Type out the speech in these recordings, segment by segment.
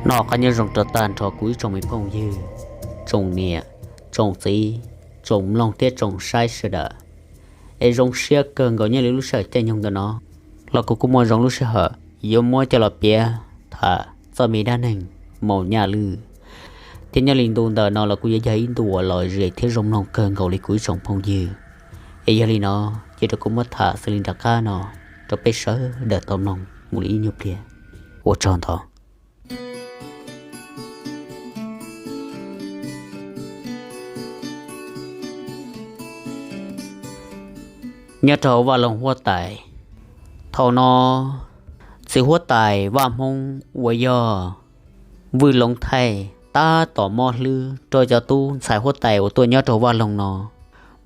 Noj qab nyob zoo rau tag nrho kuv ib tsoom me phooj ywg, tsoom niam, tsoom txiv, tsoom mloog thiab tsoom saib sawv daws. Es zoo siab kawg nkaus nyob li lub sij hawm caij nyoog ntawm no los kuv kuj muaj zoo lub sij hawm yuav muab coj los piav tham txoj me dab neeg Maum Nyaj Lwj. Thiab nyob li ntu ntawm no los kuj yuav yog ib ntu uas lom zem thiab zoo mloog kawg nkaus li kuv ib tsoom phooj ywg. Es yog li no, cia rau kuv muab tham xws li nram qab no rau peb sawv daws tau mloog mus li ib nyuag pliag. Ua tsaug ntau. Nyob rau hauv vaj loog huab tais, thaum no txiv huab tais Vaj Hmoob uas yog Vwj Loov Thaij tab tom mob hlwb rau cov tub ntxhais huab tais uas tuaj nyob rau vaj loog no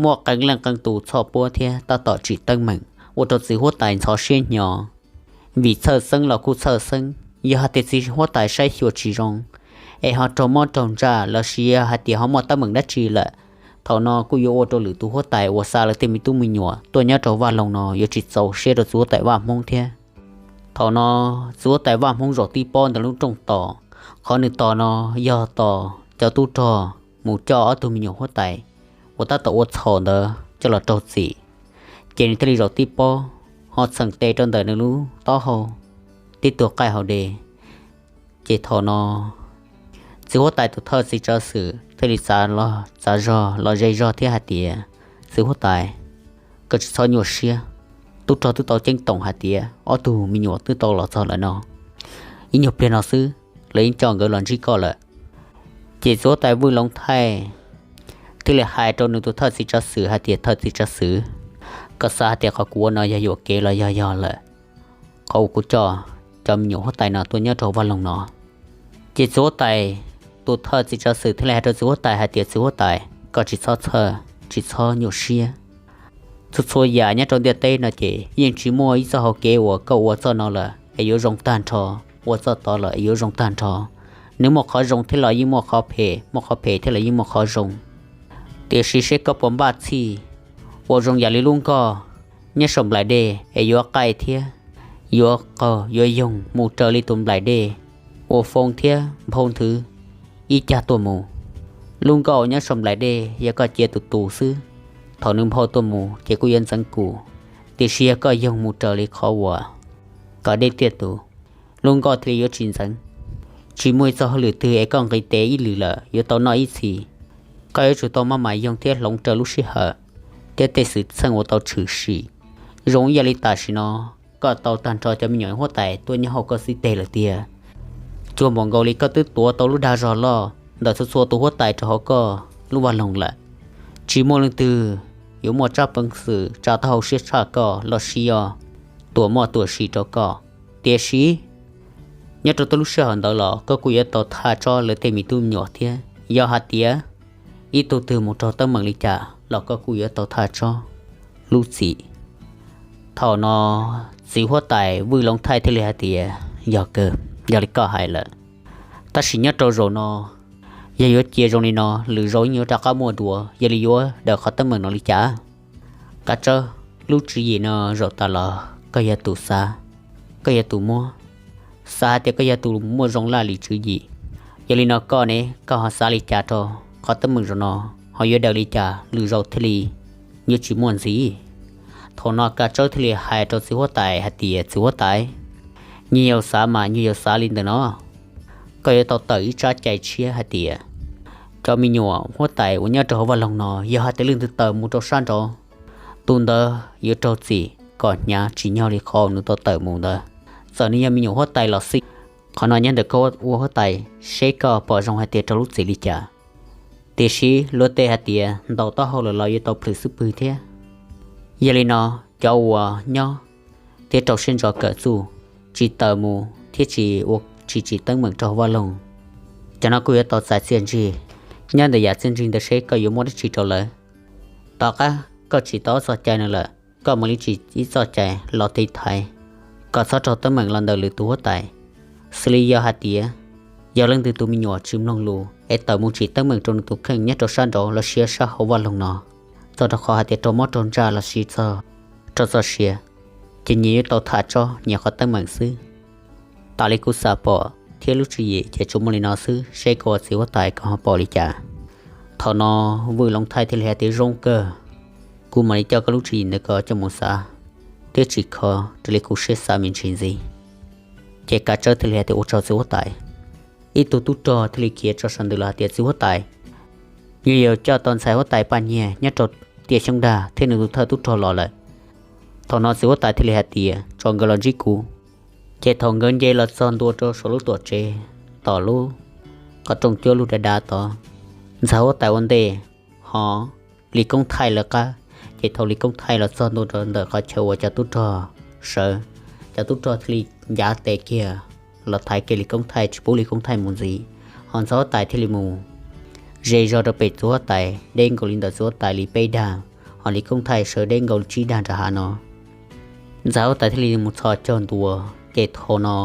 muaj qee leej qee tus txhoj puab thiab tab tom tsim teeb meem ua rau txiv huab tais ntxhov siab hnyo. Vim txhawj xeeb los kuj txhawj xeeb, yog hais tias txiv huab tais saib xyuas tsis zoo es ho raug mob raug ntsaj los sis yog hais tias ho muaj teeb meem dab tsi lawm, thaum no kuj yuav ua rau lwm tus huab tais uas xa lawv tej me tub me nyuam tuaj nyob rau vaj loog no yuav tsis txaus siab rau txiv huab tais Vaj Hmoob thiab. Thaum no txiv huab tais Vaj Hmoob zaum tib pob ntawm lub rooj tos, qhov nws tos no yog tos cov tub rog mus coj ob tug me nyuam huab tais uas tab tom ua txhaum ntawd coj los rau txim. Ces nws thiaj li zaum tib pob ho txheem tes rau ntawm nws lub taub hau tib tug qaij hauv de. Ces thaum no txiv huab tais tus thawj txiv tsav xwm thiaj li txav los txav zog los ze zog thiab hais tias, txiv huab tais, koj tsis txhob nyuaj siab, tub rog twb tau ceeb toom hais tias ob tug me nyuam twb tau los txog lawm no, ib nyuag pliag no xwb lawv yeej coj nkawd los ntsib koj lawm. Ces txiv huab tais Vwj Loov Thaij thiaj li hais rau nws tus thawj txiv tsav xwm hais tias, thawj txiv tsav xwm, koj xav hais tias qhov kuv ua no yog yuam kev los yog yog lawm, qhov uas kuv coj cov me nyuam huab tais no tuaj nyob rau vaj loog no? Ces txiv huab tais tus thawj txiv tsav xwm thiaj li hais rau txiv huab tais hais tias, txiv huab tais, koj tsis txhob txhawj, tsis txhob nyuaj siab. Txhua txhua yam nyob rau ntiaj teb no ces yeej tsis muaj ib txoj hau kev uas koj ua txoj no lawm es yuav zoo tag nrho, ua txoj tod lawm es yuav zoo tag nrho. Nws muaj qhov zoo thiab los yeej muaj qhov phem, muaj qhov phem thiab los yeej muaj qhov zoo. Tiam sis seb koj puas npaj txhij ua zoo yam li lub nkoj nyob saum nplaim dej es yuav qaij thiab yuav qaug yuav yoog mus raws li tus nplaim dej ua foo thiab nphau nthwv ib cag tuaj mus. Lub nkoj uas nyob saum nplaim dej yog koj cia tus tus xwb, thaum nws nphau tuaj mus ces kuj yuav ntxeev kum, tiam sis yog koj yoog mus raws li qhov uas kom dej tiaj tus, lub nkoj thiaj li yuav tsis ntxeev. Tsis muaj ib txoj hauj lwm twg es koj nqis tes ib lwm lawm yuav tau noj ib txhis. Koj yuav tsum tau maj mam yoog thiab hloov raws lub sij hawm thiab tej xwm txheej uas tau tshwm sim. Zoo ib yam li tam sim no koj tau tag nrho cov me nyuam huab tais tuaj nyob hauv koj xib teg lawm tiag, cuag npaum nkaus li koj twb tuav tau lub dag zog loj ntawm txhua txhua tus huab tais rau hauv koj lub vaj loog lawm. Tsis muaj leej twg yuav muaj tsab peev xwm tsa taub hau siab tshaj koj los sis yog tuam moj tuam si rau koj. Tiam sis nyob rau txhua lub sij hawm ntawd los koj kuj yuav tau thaj tsob lawv tej me tub me nyuam thiab. Yog hais tias ib tug twg mus raug teeb meem li cas los koj kuj yuav tau thaj tsob lub txim. Thaum no txiv huab tais Vwj Loov Thaij thiaj li hais tias, yog kawg, yog li koj hais lawm, tab sis nyob rau zaum no yog yuav cia zoo li no lwm zaus yeej yuav rov qab muaj dua, yog li yuav daws qhov teeb meem no li cas? Kav tsawb, lub tswv yim no zaum tas los koj yog tus xav, koj yog tus muab, xav hais tias koj yog tus muaj zoo laj lim tswv yim. Yog li no koj ne, koj ho xav li cas rau qhov teeb meem zaum no, ho yuav daws li cas lwm zaus thiaj li yuav tsis muaj ntxiv? Thaum no Kav Tsawb thiaj li hais rau txiv huab tais hais tias, txiv huab tais, nyuag yaus xav mas nyuag yaus xav li ntawm no, koj yuav tau tawm ib tsab cai tshiab hais tias cov me nyuam huab tais uas nyob rau hauv vaj loog no yog hais tias leej twg tawm mus rau sab nraud, tus ntawd yuav raug txim kom hnyav tsim nyog li qhov nws tau tawm mus ntawd. Txawm nws yog me nyuam huab tais los xij, qhov no nyob ntawm koj ua huab tais seb koj pom zoo hais tias raug lub txim li cas. Tiam sis luag tej hais tias ntaus taub hau lawm los yuav tau plhws xub pwg thiab. Yog li no, cov uas nyob thiab rau siab ntso kawm txuj, tsis tawm mus thiab tsis ua tsis tsim teeb meem rau hauv vaj loog, cov no kuj yuav tau txais txiaj ntsig. Nyob ntawm yam txiaj ntsig ntawd seb koj yuav muab dab tsi rau lawv. Tom qab koj tsim tau ob txoj cai no lawm, koj mam li tsim ib txoj cai los tiv thaiv kom txhob raug teeb meem los ntawm lwm tus huab tais. Xws li yog hais tias yog leej twg tus me nyuam tsis mloog lus es tawm mus tsim teeb meem rau nws tus kheej nyob rau sab nraud los sis sab hauv vaj loog no, txog rau qhov hais tias raug mob raug ntsaj los sis txog raug txoj sia, ces nyias yuav tau tham tsob nyias qhov teeb meem xwb. Tas li kuv xav pom, thiab lub tswv yim ces tsuas muaj li no xwb, seb koj ua txiv huab tais koj ho pom li cas. Thaum no Vwj Looj Thaij thiaj li hais tias zoo kawg, kuv mam li coj koj lub tswv yim ntawd koj coj mus xav, thiab tsis kho raws li kuv siab xav me ntsis ntxiv. Ces Kav Tsawb thiaj li hais tias ua tsaug txiv huab tais. Ib tug tub rog thiaj li khiav tso sawv ntws los hais tias txiv huab tais, nyuag yaus coj tau ntxhais huab tais Paj Nyiag nyob rau tiaj xyoob dag thiab nws tus thawj tub rog los lawm. Thaum no txiv huab tais thiaj li hais tias tso nkawd los ntsib kuv. Ces thaum nkawd nce los txog ntua rau saum lub tuam tsev, tom lub qhov rooj cuab lug dav dav tod, ntxhais huab tais ua ntej, ho Lis Koob Thaij lawv qab. Ces thaum Lis Koob Thaij los txog ntua rau ntawm qhov chaw uas cov tub rog sawv, cov tub rog thiaj li ncav tes kiag los thaiv kiag Lis Koob Thaij tsis pub Lis Koob Thaij mus ntxiv. Ho ntxhais huab tais thiaj li mus ze zog rau pem txiv huab tais deb nkaus li ntawm txiv huab tais li peb dag, ho Lis Koob Thaij sawv deb nkaus li tsib dag nram hav no. Ntxhais huab tais thiaj li mus txhos caug ntua. Ces thaum no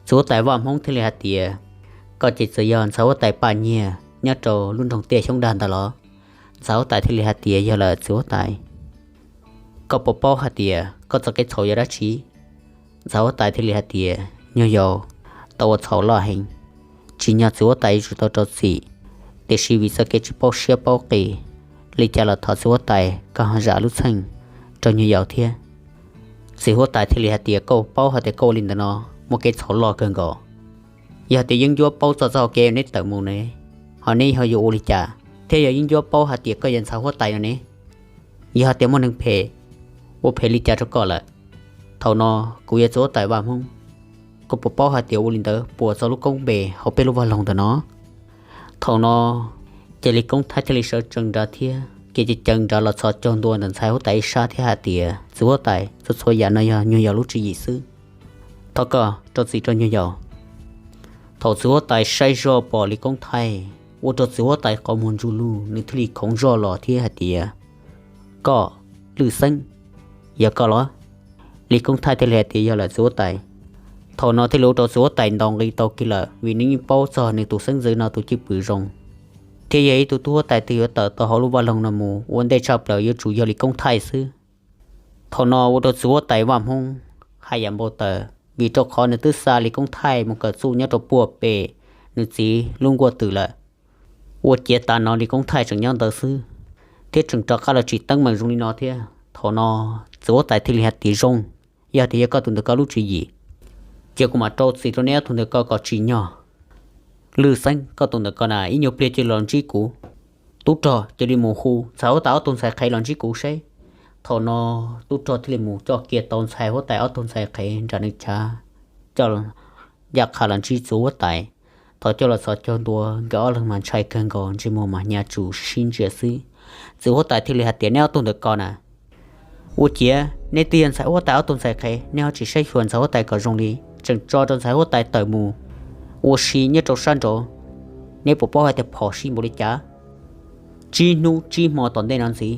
txiv huab tais Vaj Hmoob thiaj li hais tias koj ces txawm yog ntxhais huab tais Paj Nyiag nyob rau lub nroog tiaj xyoob dag ntawd los? Ntxhais huab tais thiaj li hais tias yog lawm txiv huab tais. Koj puas paub hais tias koj txoj kev txhaum yog dab tsi? Ntxhais huab tais thiaj li hais tias nyuag yaus tau ua txhaum loj heev, tsim nyog txiv huab tais yuav tsum tau rau txim, tiam sis vim txoj kev tsis paub siab paub qis li cas los thov txiv huab tais koj ho zam lub txheej rau nyuag yaus thiab. Txiv huab tais thiaj li hais tias koj paub hais tias koj ua li ntawd no muaj kev txhaum loj kawg nkaus. Yog tias yeeb ncuab paub txog txoj hau kev neb tawm mus ne, ho neb ho yuav ua li cas? Thiab yog yeeb ncuab paub hais tias koj yog ntxhais huab tais no ne, yog hais tias muaj neeg phem ua phem li cas rau koj lawm, thaum no kuv yog txiv huab tais Vaj Hmoob, koj puas paub hais tias ua li ntawd puas txog lub koob npe hauv peb lub vaj loog ntawm no? Thaum no ces Lis Koob Thaij thiaj li sawv tsees nrad thiab kev ceev ceev nrad los txhos caug ntua ntawm ntxhais huab tais ib sab thiab hais tias txiv huab tais, txhua txhua yam no yog nyuag yaus lub tswv yim xwb, thov koj rau txim rau nyuag yaus. Thaum txiv huab tais saib zoj pom Lis Koob Thaij ua rau txiv huab tais qhov muag ntsuj lug, nws thiaj li khoov zoj los thiab hais tias koj, Lwj Xeeb, yog koj los? Lis Koob Thaij thiaj li hais tias yog lawm txiv huab tais. Thaum no thiaj li ua rau txiv huab tais ntaus nqi tau kiag lawm vim nws yeej paub txog nws tus xeeb ntxwv no tus cwj pwm zoo, thiab yog ib tug tub huab tais twg yuav tawm tau hauv lub vaj loog no mus ua ntej tshaj plaws yuav tsum yog Lis Koob Thaij xwb. Thaum no ua rau txiv huab tais Vaj Hmoob haj yam npau taws vim rau qhov nws twb xa Lis Koob Thaij mus kawm txuj nyob rau puag pem nws txiv lub nkuaj twm lawm. Ua ciav tas no Lis Koob Thaij tseem nyob ntawd xwb, thiab tseem rov qab los tsim teeb meem zoo li no thiab. Thaum no txiv huab tais thiaj li hais tias zoo, yog tias yog koj tus ntawm koj lub tswv yim, ces kuv mam rau txim rau neb ob tug ntawm ko kom tsim nyog. Lwj Xeeb, koj tus ntawm ko na ib nyuag pliag cia li los ntsib kuv. Tub rog, cia li mus hu ntxhais huab tais ob tug ntxhais qhev los ntsib kuv seb. Thaum no tub rog thiaj li mus coj kiag tau ntxhais huab tais ob tug ntxhais qhev nram nws chav, coj ncaj qha los ntsib txiv huab tais. Thaum coj los txhos caug ntua nkawd ob leeg mas ntshai kawg nkaus, ntsej muag mas hnyav tsuj sib ntsia xwb. Txiv huab tais thiaj li hais tias neb ob tug ntawm ko na, ua ciav neb twb yog ntxhais huab tais ob tug ntxhais qhev, neb ho tsis saib xyuas ntxhais huab tais kom zoo li, tseem tso rau ntxhais huab tais tawm mus ua si nyob rau sab nraud. Neb puas paub hais tias phom sij npaum li cas? Tsib hnub tsib hmo tom ntej no ntxiv,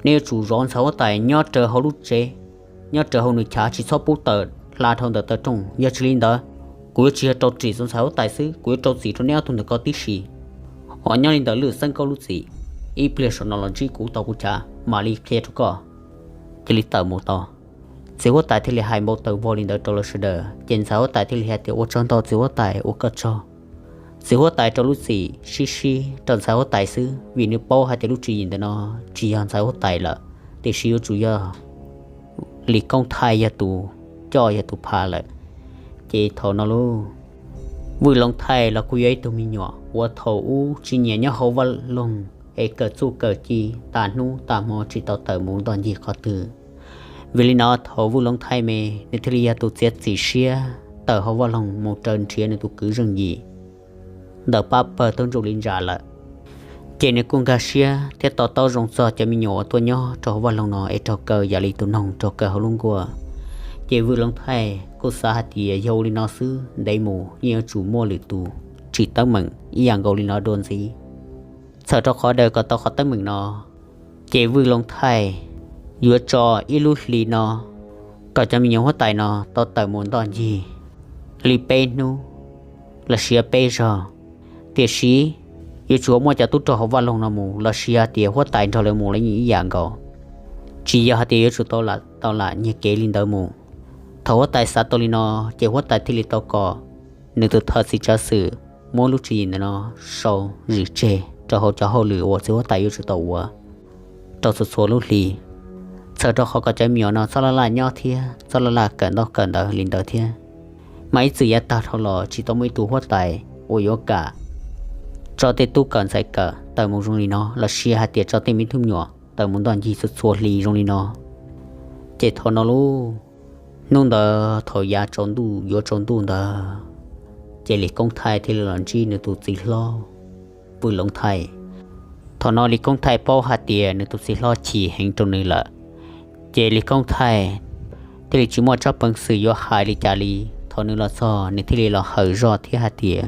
neb yuav tsum zov ntxhais huab tais nyob raws hauv lub tsev, nyob raws hauv nws chav, tsis txhob pub tawm hla dhau ntawm taw rooj. Yog tsis li ntawd, kuv yuav tsis yog rau txim txog ntxhais huab tais xwb, kuv yuav rau txim rau neb ob tug ntawm ko tib si. Ho nyob li ntawm Lwj Xeeb, koj lub txim, ib pliag saum no los ntsib kuv tau kuv chav mam li qhia rau koj. Cia li tawm mus tau. Txiv huab tais thiaj li hais npau taws vog li ntawd rau lawv sawv daws, ces ntxhais huab tais thiaj li hais tias ua tsaug ntau txiv huab tais, ua koj tsaug. Txiv huab tais rau lub txim sib sib rau ntxhais huab tais xwb, vim nws paub hais tias lub tswv yim ntawm no tsis yog ntxhais huab tais lawm, tiam sis yuav tsum yog Lis Koob Thaij yog tus coj yog tus pha lawm. Ces thaum no lauj, Vwj Looj Thaij los kuj yog ib tug me nyuam uas thaum ub tsis nyiam nyob hauv vaj loog es kawm txuj kawm ci tas hnub tas hmo tsis tau tawm mus ntoj ncig qhov twg. Vim li no thaum Vwj Looj Thaij me, nws thiaj li yog tus txiav txim siab tawm hauv vaj loog mus raws nrhiav nws tus kwv Zeej Yim ntawm pab pawg tub ntsuj li ntsa lawm. Ces nws kuj nkag siab thiab to taub zoo txog cov me nyuam uas tuaj nyob rau hauv vaj loog no es raug kaw yam li tus noog raug kaw hauv lub nkuaj. Ces Vwj Looj Thaij kuj xav hais tias yog ua li no xwb ntev mus yeej yuav tsum muaj lwm tus tsim teeb meem ib yam nkaus li no dua ntxiv. Txhawm rau qhov daws kom tau qhov teeb meem no, ces Vwj Looj Thaij yuav tso ib lub hlis no kom cov me nyuam huab tais no tau tawm mus ntoj ncig li peb hnub los sis peb zaug. Tiam sis yuav tsum muaj cov tub rog hauv vaj loog no mus los sis hais tias huab tais nrog lawv mus los yeej ib yam nkaus, tsis yog hais tias yuav tsum tau lam nyiag kev li ntawd mus. Thaum huab tais xav tau li no, ces huab tais thiaj li tau kom nws tus thawj txiv tsav xwm muab lub tswv yim ntawm no sau zim tseg rau hauv cov hauj lwm uas txiv huab tais yuav tsum tau ua rau txhua txhua lub hli, txhawm rau qhov kom cov me nyuam no txhob laj laj nyob thiab txhob laj laj kawm ntaub kawm ntawv li ntawd thiab. Mas ib txwm yav tag dhau los tsis tau muaj ib tug huab tais uas yuav kam tso tej tub kawm ntxhais kawm tawm mus zoo li no los sis hais tias tso tej me tub me nyuam tawm mus ntoj ncig txhua txhua hli zoo li no. Ces thaum no lauj, hnub ntawd thaum yav tsaus ntuj yuav tsaus ntuj ntawd, ces Lis Koob Thaij thiaj li los ntsib nws tus txiv hlob Vwj Loov Thaij. Thaum no Lis Koob Thaij paub hais tias nws tus txiv hlob chim heev rau nws lawm, ces Lis Koob Thaij thiaj li tsis muaj tsab peev xwm yuav hais li cas li. Thaum nws los txog nws thiaj li los hawm zog thiab hais tias,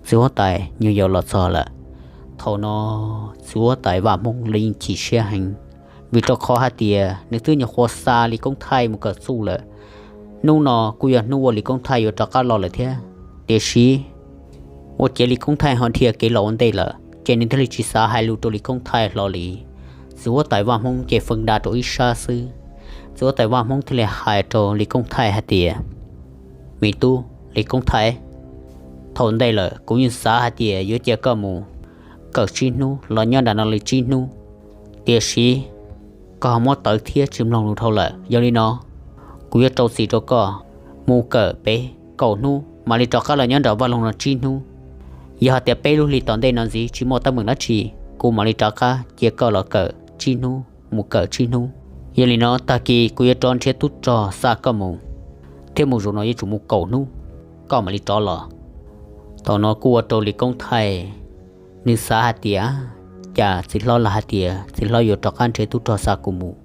txiv huab tais, nyuag yaus los txog lawm. Thaum no txiv huab tais Vaj Hmoob los yeej chim siab heev, vim rau qhov hais tias nws twb nyuam qhuav xa Lis Koob Thaij mus kawm txuj lawm. Hnub no kuj yog hnub uas Lis Koob Thaij yuav rov qab los lawm thiab, tiam sis ua ciav Lis Koob Thaij ho dhia kev los ua ntej lawm ces nws thiaj li tsis xav hais lus rau Lis Koob Thaij hlo li. Txiv huab tais Vaj Hmoob ces feej da rau ib sab xwb. Txiv huab tais Vaj Hmoob thiaj li hais rau Lis Koob Thaij hais tias, me tub Lis Koob Thaij, thaum ntej lawm kuv yeej xav hais tias yuav cia koj mus kawm tsib hnub los nyob nram no li tsib hnub, tiam sis koj ho muab tawv thiab tsis mloog lus dhau lawm. Yog li no kuv yuav rau txim rau koj mus kawm pem kaum hnub mam li rov qab los nyob nram vaj loog no tsib hnub. Yog hais tias peb lub hlis tom ntej no ntxiv tsis muaj teeb meem dab tsi, kuv mam li rov qab cia koj los kawm tsib hnub mus kawm tsib hnub. Yog li no tag kis kuv yuav rov nrhiav tub rog xa koj mus, thiab mus zaum no yuav tsum mus kaum hnub koj mam li rov los. Thaum no kuj ua rau Lis Koob Thaij nws xav hais tias, cas txiv hlob los hais tias txiv hlob yuav rov qab nrhiav tub rog xa kuv mus,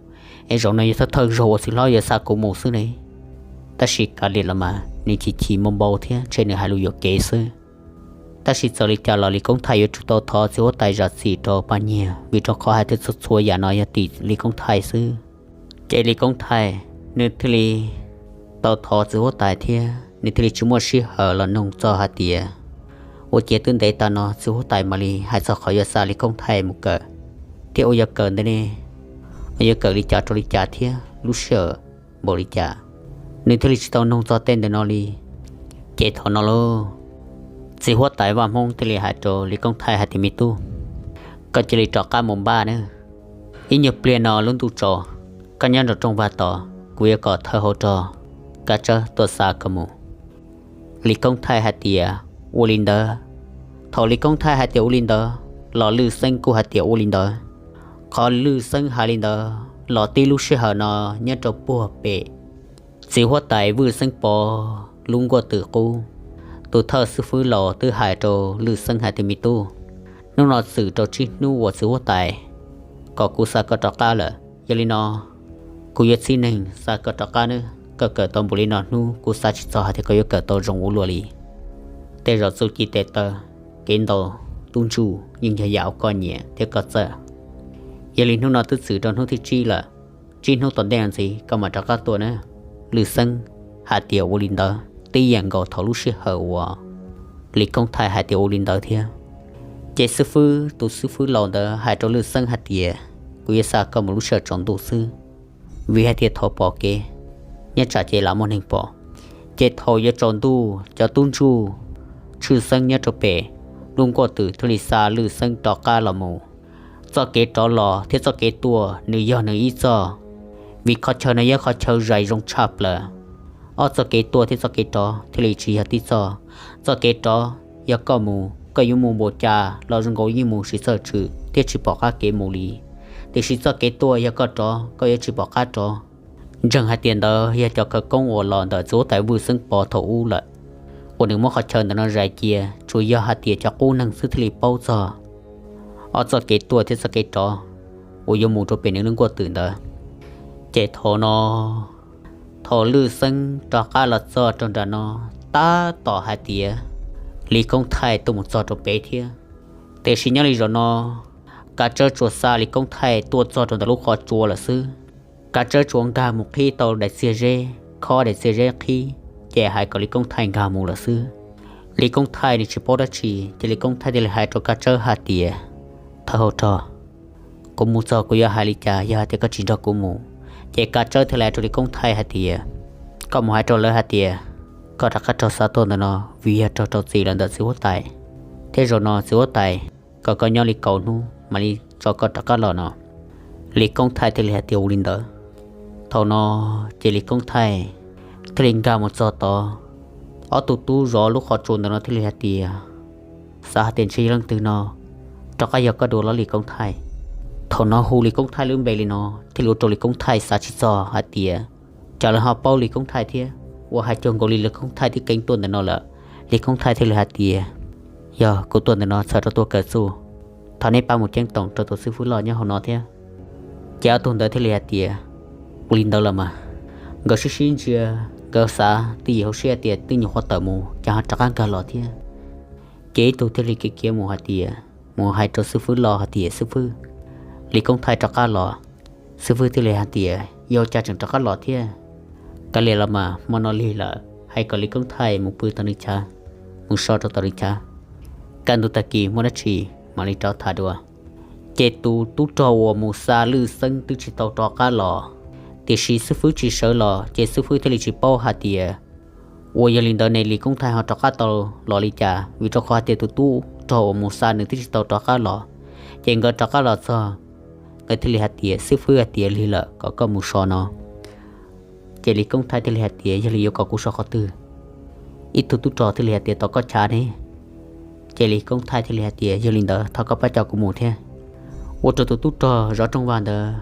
es zaum no yog thawj thawj zaug uas txiv hlob yuav xa kuv mus xwb ne. Tab sis kav liam los mas nws chim chim npau npau thiab ntshe nws hais lus yuam kev xwb. Tab sis txawm li cas los Lis Koob Thaij yuav tsum tau thov txiv huab tais zam txim rau paj nyiag, vim rau qhov hais tias txhua txhua yam no yog tim Lis Koob Thaij xwb. Ces Lis Koob Thaij nws thiaj li tau thov txiv huab tais thiab nws thiaj li tsis muaj sij hawm los nug txog hais tias, ua ciav twb ntev tas no txiv huab tais mam li hais txog qhov yuav xa Lis Koob Thaij mus kawm, thiab ua yuav kawm ntawd ne, yuav kawm li cas rau li cas thiab lub sij hawm npaum li cas, nws thiaj li tsis tau nug txog tej ntawm no li. Ces thaum no lauj, txiv huab tais Vaj Hmoob thiaj li hais rau Lis Koob Thaij hais tias, me tub, koj cia li rov qab mus npaj nawb, ib nyuag pliag no lub ntuj tsaus, koj nyob nram rooj vag tos, kuv yuav kom thawj hauv rog Kab Tsawb tuaj xa koj mus. Lis Koob Thaij hais tias, ua li ntawd. Thaum Lis Koob Thaij hais tias ua li ntawd los Lwj Xeeb kuj hais tias ua li ntawd. Qhov Lwj Xeeb hais li ntawd los tib lub sij hawm no nyob rau puag pem txiv huab tais Vwj Xeeb Pov lub nkuaj twm qub, tus thawj xib fwb laus twb hais rau Lwj Xeeb hais tias, me tub, hnub no txwm rau tsib hnub uas txiv huab tais kom kuv xa koj rov qab lawm. Yog li no kuv yuav txib neeg xa koj rov qab nawb. Koj kawm tau npaum li no hnub kuv xav tsis txog hais tias koj yuav kawm tau zoo ua luaj li. Tej zaum txuj ci tes taw, kev ntaus tub ntsuj yeej yog yam uas koj nyiam thiab koj txawj. Yog li hnub no twb txwm rau hnub thib tsib lawm, tsib hnub tom ntej no ntxiv koj mam rov qab tuaj na. Lwj Xeeb hais tias ua li ntawd tib yam nkaus thaum lub sij hawm uas Lis Koob Thaij hais tias ua li ntawd thiab. Ces xib fwb, tus xib fwb laus ntawd hais rau Lwj Xeeb hais tias, kuv yuav xa koj mus lub sij hawm tsaus ntuj xwb, vim hais tias thaum pom kev, nyob tsam ces lam muaj neeg pom. Ces thaum yuav tsaus ntuj cov tub ntsuj tshwj xeeb nyob rau pem lub nkuaj twm thiaj li xa Lwj Xeeb rov qab los mus. Txoj kev rov los thiab txoj kev tuaj nws yog nws ib txoj, vim qhov chaw no yog qhov chaw zais zoo tshaj plaws. Ob txoj kev tuaj thiab txoj kev rov thiaj li tsis yog tib txoj. Txoj kev rov, yog koj mus koj yuav mus npaum cas los zoo nkaus yeej mus tsis txawj tswm thiab tsis pom qab kev mus li. Tiam sis txoj kev tuaj yog koj rov koj yuav tsis pom qab rov. Ntseeg hais tias ntawd yog cov khawv koob uas los ntawm txiv huab tais Vwj Xeeb Pov thaum ub lawm, uas nws muab qhov chaw ntawm no zais cia, tsuas yog hais tias cov qub neeg xwb thiaj li paub txog ob txoj kev tuaj thiab txoj kev rov uas yuav mus rau pem nws lub nkuaj twm ntawd. Ces thaum no, thaum Lwj Xeeb rov qab los txog rau nram no, tab tom hais tias Lis Koob Thaij tuaj mus txog rau pem thiab. Tiam sis nyob li zaum no, Kav Tsawb tsuas xa Lis Koob Thaij tuaj txog rau ntawm lub qhov tsua lawm xwb. Kav Tsawb tsuas nkag mus qhib tau daim txiag zeb, khob daim txiag zeb qhib, ces hais kom Lis Koob Thaij nkag mus lawm xwb. Lis Koob Thaij nws tsis paub dab tsi, ces Lis Koob Thaij thiaj li hais rau Kav Tsawb hais tias, thawj hauv rog, kuv mus txog kuv yuav hais li cas yog hais tias koj tsis nrog kuv mus? Ces Kav Tsawb thiaj li hais rau Lis Koob Thaij hais tias, koj mus hais rau lawv hais tias koj rov qab raug xa tuaj ntawm no vim yog raug rau txim lawm ntawm txiv huab tais, thiab zaum no txiv huab tais kom koj nyob li kaum hnub mam li tso koj rov qab los no. Lis Koob Thaij thiaj li hais tias ua li ntawd. Thaum no ces Lis Koob Thaij thiaj li nkag mus txog tod. Ob tug tub zov lub qhov tsua ntawm no thiaj li hais tias, xav hais tias ntshe yog leej twg no, rov qab yog koj dua los Lis Koob Thaij. Thaum no hu Lis Koob Thaij lub npe li no thiaj li ua rau Lis Koob Thaij xav tsis txog hais tias cas lawv ho paub Lis Koob Thaij thiab, ua hais cuag nkaus li Lis Koob Thaij twb keev tuaj ntawm no lawm. Lis Koob Thaij thiaj li hais tias, yog kuv tuaj ntawm no txhawm rau tuaj kawm txuj, thov neb pab mus ceeb toom rau tus xib fwb loj nyob hauv no thiab. Ces ob tug ntawd thiaj li hais tias, ua li ntawd los mas. Nkawd sib sib ntsia, nkawd xav twj ywm hauv siab tias twb nyuam qhuav tawm mus cas ho rov qab nkag los thiab. Ces ib tug thiaj li khiav khiav mus hais tias, mus hais rau xib fwb loj hais tias, xib fwb, Lis Koob Thaij rov qab los. Xib fwb thiaj li hais tias, yog cas tseem rov qab los thiab? Kav liam los mas, hmo no lig lawm, hais kom Lis Koob Thaij mus pw tom nws chav, mus so rau tom nws chav. Kaj ntug tag kis muaj dab tsi mam li rov tham dua. Ces tus tub rog uas mus xa Lwj Xeeb twb tsis tau rov qab los, tiam sis xib fwb tsis sawv los ces xib fwb thiaj li tsis paub hais tias, ua yog li ntawd ne Lis Koob Thaij ho rov qab tau los li cas, vim rau qhov hais tias tus tub rog uas mus xa nws twb tsis tau rov qab los. Ces nkawd rov qab los txog, nkawd thiaj li hais tias, xib fwb hais tias lig lawm kom koj mus so no. Ces Lis Koob Thaij thiaj li hais tias, yog li yuav kom kuv so qhov twg? Ib tug tub rog thiaj li hais tias, tom koj chav ne. Ces Lis Koob Thaij thiaj li hais tias, yog li ntawd thov koj pab coj kuv mus thiab. Ua rau tus tub rog zov rooj vag ntawd,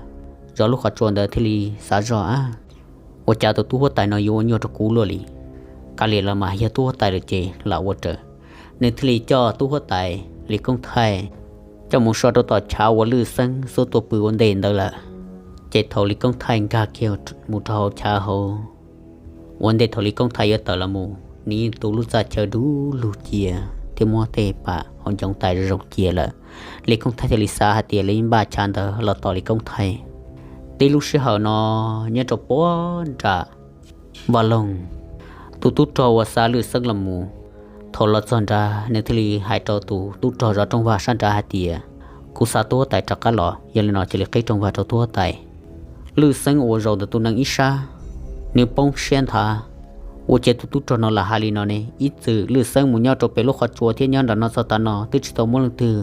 zov lub qhov tsua ntawd thiaj li xav zog, ab, ua cas tus tub huab tais no yuav ua nyuaj rau kuv luaj li. Kav liam los mas, yog tub huab tais lawm ces lam ua raws. Nws thiaj li coj tub huab tais Lis Koob Thaij coj mus so rau tom chav uas Lwj Xeeb xub tuaj pw ua ntej ntawd lawm. Ces thaum Lis Koob Thaij nkag kiag mus rau hauv chav hauv, ua ntej thaum Lis Koob Thaij yuav tawm los mus, nws yeej tu lub txaj chaw du lug cia thiab muab tej pam hauv ncoo tais zoo zoo cia lawm. Lis Koob Thaij thiaj li xav hais tias lawv yeej npaj chav ntawd los tos Lis Koob Thaij. Tib lub sij hawm no, nyob rau puag nram vaj loog, tus tub rog uas xa Lwj Xeeb los mus, thaum los txog nrad nws thiaj li hais rau tus tub rog zov rooj vag sab nrad hais tias, kuv xa tub huab tais rov qab los, yog li no cia li qhib rooj vag rau tub huab tais. Lwj Xeeb ua zaum ntawm tus nees ib sab, nws poob siab nthav. Ua cas tus tub rog no lam hais li no ne? Ib txwm Lwj Xeeb mus nyob rau pem lub qhov tsua thiab nyob nram no txog tav no twb tsis tau muaj leej twg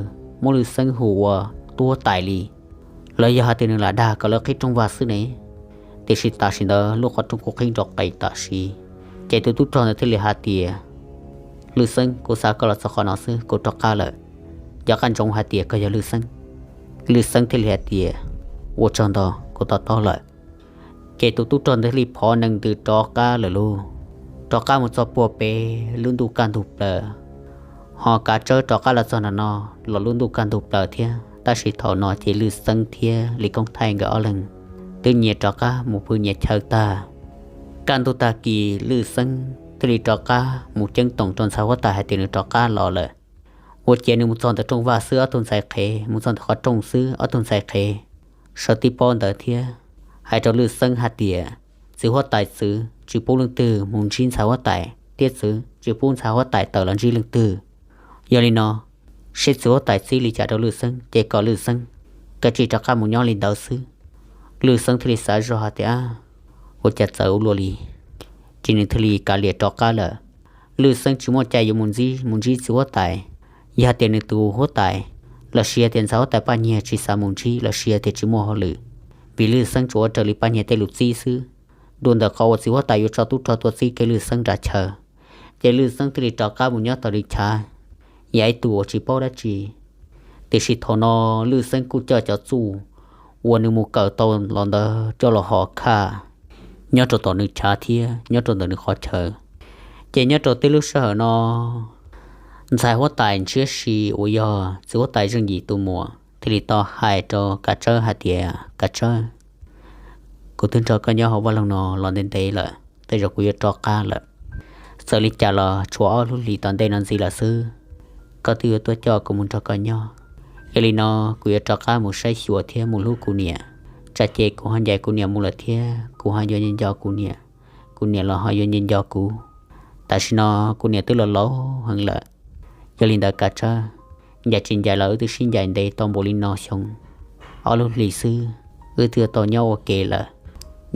muab Lwj Xeeb hu ua tub huab tais li. Los yog hais tias nws lam dag kom lawv qhib rooj vag xwb ne? Tiam sis tam sim ntawd lub qhov rooj kuj qhib nrov qes tam sim. Ces tus tub rog ntawd thiaj li hais tias, Lwj Xeeb, kuv xa koj los txog qhov no xwb, kuv rov qab lawm. Nco qab ntsoov hais tias koj yog Lwj Xeeb. Lwj Xeeb thiaj li hais tias, ua tsaug ntau, kuv to taub lawm. Ces tus tub rog ntawd thiaj li phov nees ntws rov qab lawm lauj. Rov qab mus txog puag pem lub ntuj kaj ntug plaws. Ho Kav Tsawb rov qab los txog nram no los lub ntuj kaj ntug plaws thiab, tab sis thaum no ces Lwj Xeeb thiab Lis Koob Thaij nkawd ob leeg twb nyias rov qab mus pw nyias chaw tag. Kaj ntug tag kis Lwj Xeeb thiaj li rov qab mus ceeb toom rau ntxhais huab tais hais tias nws rov qab los lawm. Ua ciav nws mus txog ntawm rooj vag xwb ob tug ntxhais qhev, mus txog ntawm qhov rooj xwb ob tug ntxhais qhev sawv tib pob ntawd thiab hais rau Lwj Xeeb hais tias, txiv huab tais txwv tsis pub leej twg mus ntsib ntxhais huab tais thiab txwv tsis pub ntxhais huab tais tawm los ntsib leej twg. Yog li no, seb txiv huab tais txib li cas rau Lwj Xeeb ces kom Lwj Xeeb kav tsij rov qab mus nyob li ntawd xwb. Lwj Xeeb thiaj li xav zog hais tias, ua cas txawv ua luaj li, ces nws thiaj li kav liam rov qab lawm. Lwj Xeeb tsis muaj cai yuav mus ntsib, mus ntsib txiv huab tais. Yog hais tias nws tus huab tais lossis hais tias ntxhais huab tais Paj Nyiag tsis xav mus ntsib lossis hais tias tsis muaj hauj lwm, vim Lwj Xeeb tsuas ua raws li Paj Nyiag tej lus txib xwb. Dua ntawm qhov uas txiv huab tais yuav tso tub rog tuaj txib kev Lwj Xeeb nram chaw, ces Lwj Xeeb thiaj li rov qab mus nyob tom nws chav, yam ib tug uas tsis paub dab tsi. Tiam sis thaum no Lwj Xeeb kuj coj cov txuj uas nws mus kawm tau los ntawd coj los ho khaj nyob rau tom nws chav thiab nyob rau ntawm nws qhov chaw. Ces nyob rau tib lub sij hawm no, ntxhais huab tais Ntshiab Si uas yog txiv huab tais Zeej Yim tus muam thiaj li tau hais rau Kav Tsawb hais tias, Kav Tsawb, kuv twb nrog koj nyob hauv vaj loog no los ntev ntev lawm, tej zaum kuv yuav rov qab lawm. Txawm li cas los tshuav ob lub hlis tom ntej no ntxiv lawm xwb, koj twb yuav tuaj coj kuv mus nrog koj nyob. Yog li no, kuv yuav rov qab mus saib xyuas thiab mus hlub kuv niam. Tsam ces kuv ho ncaim kuv niam mus lawm thiab kuv ho yuav nco nco kuv niam, kuv niam los ho yuav nco nco kuv. Tam sim no kuv niam twb los laus heev lawm. Yog li ntawd Kav Tsawb, ncaim tsis ncaim los wb twb sib ncaim ntev tau npaum li no xyoo, ob lub hlis xwb wb twb tau nyob ua ke lawm.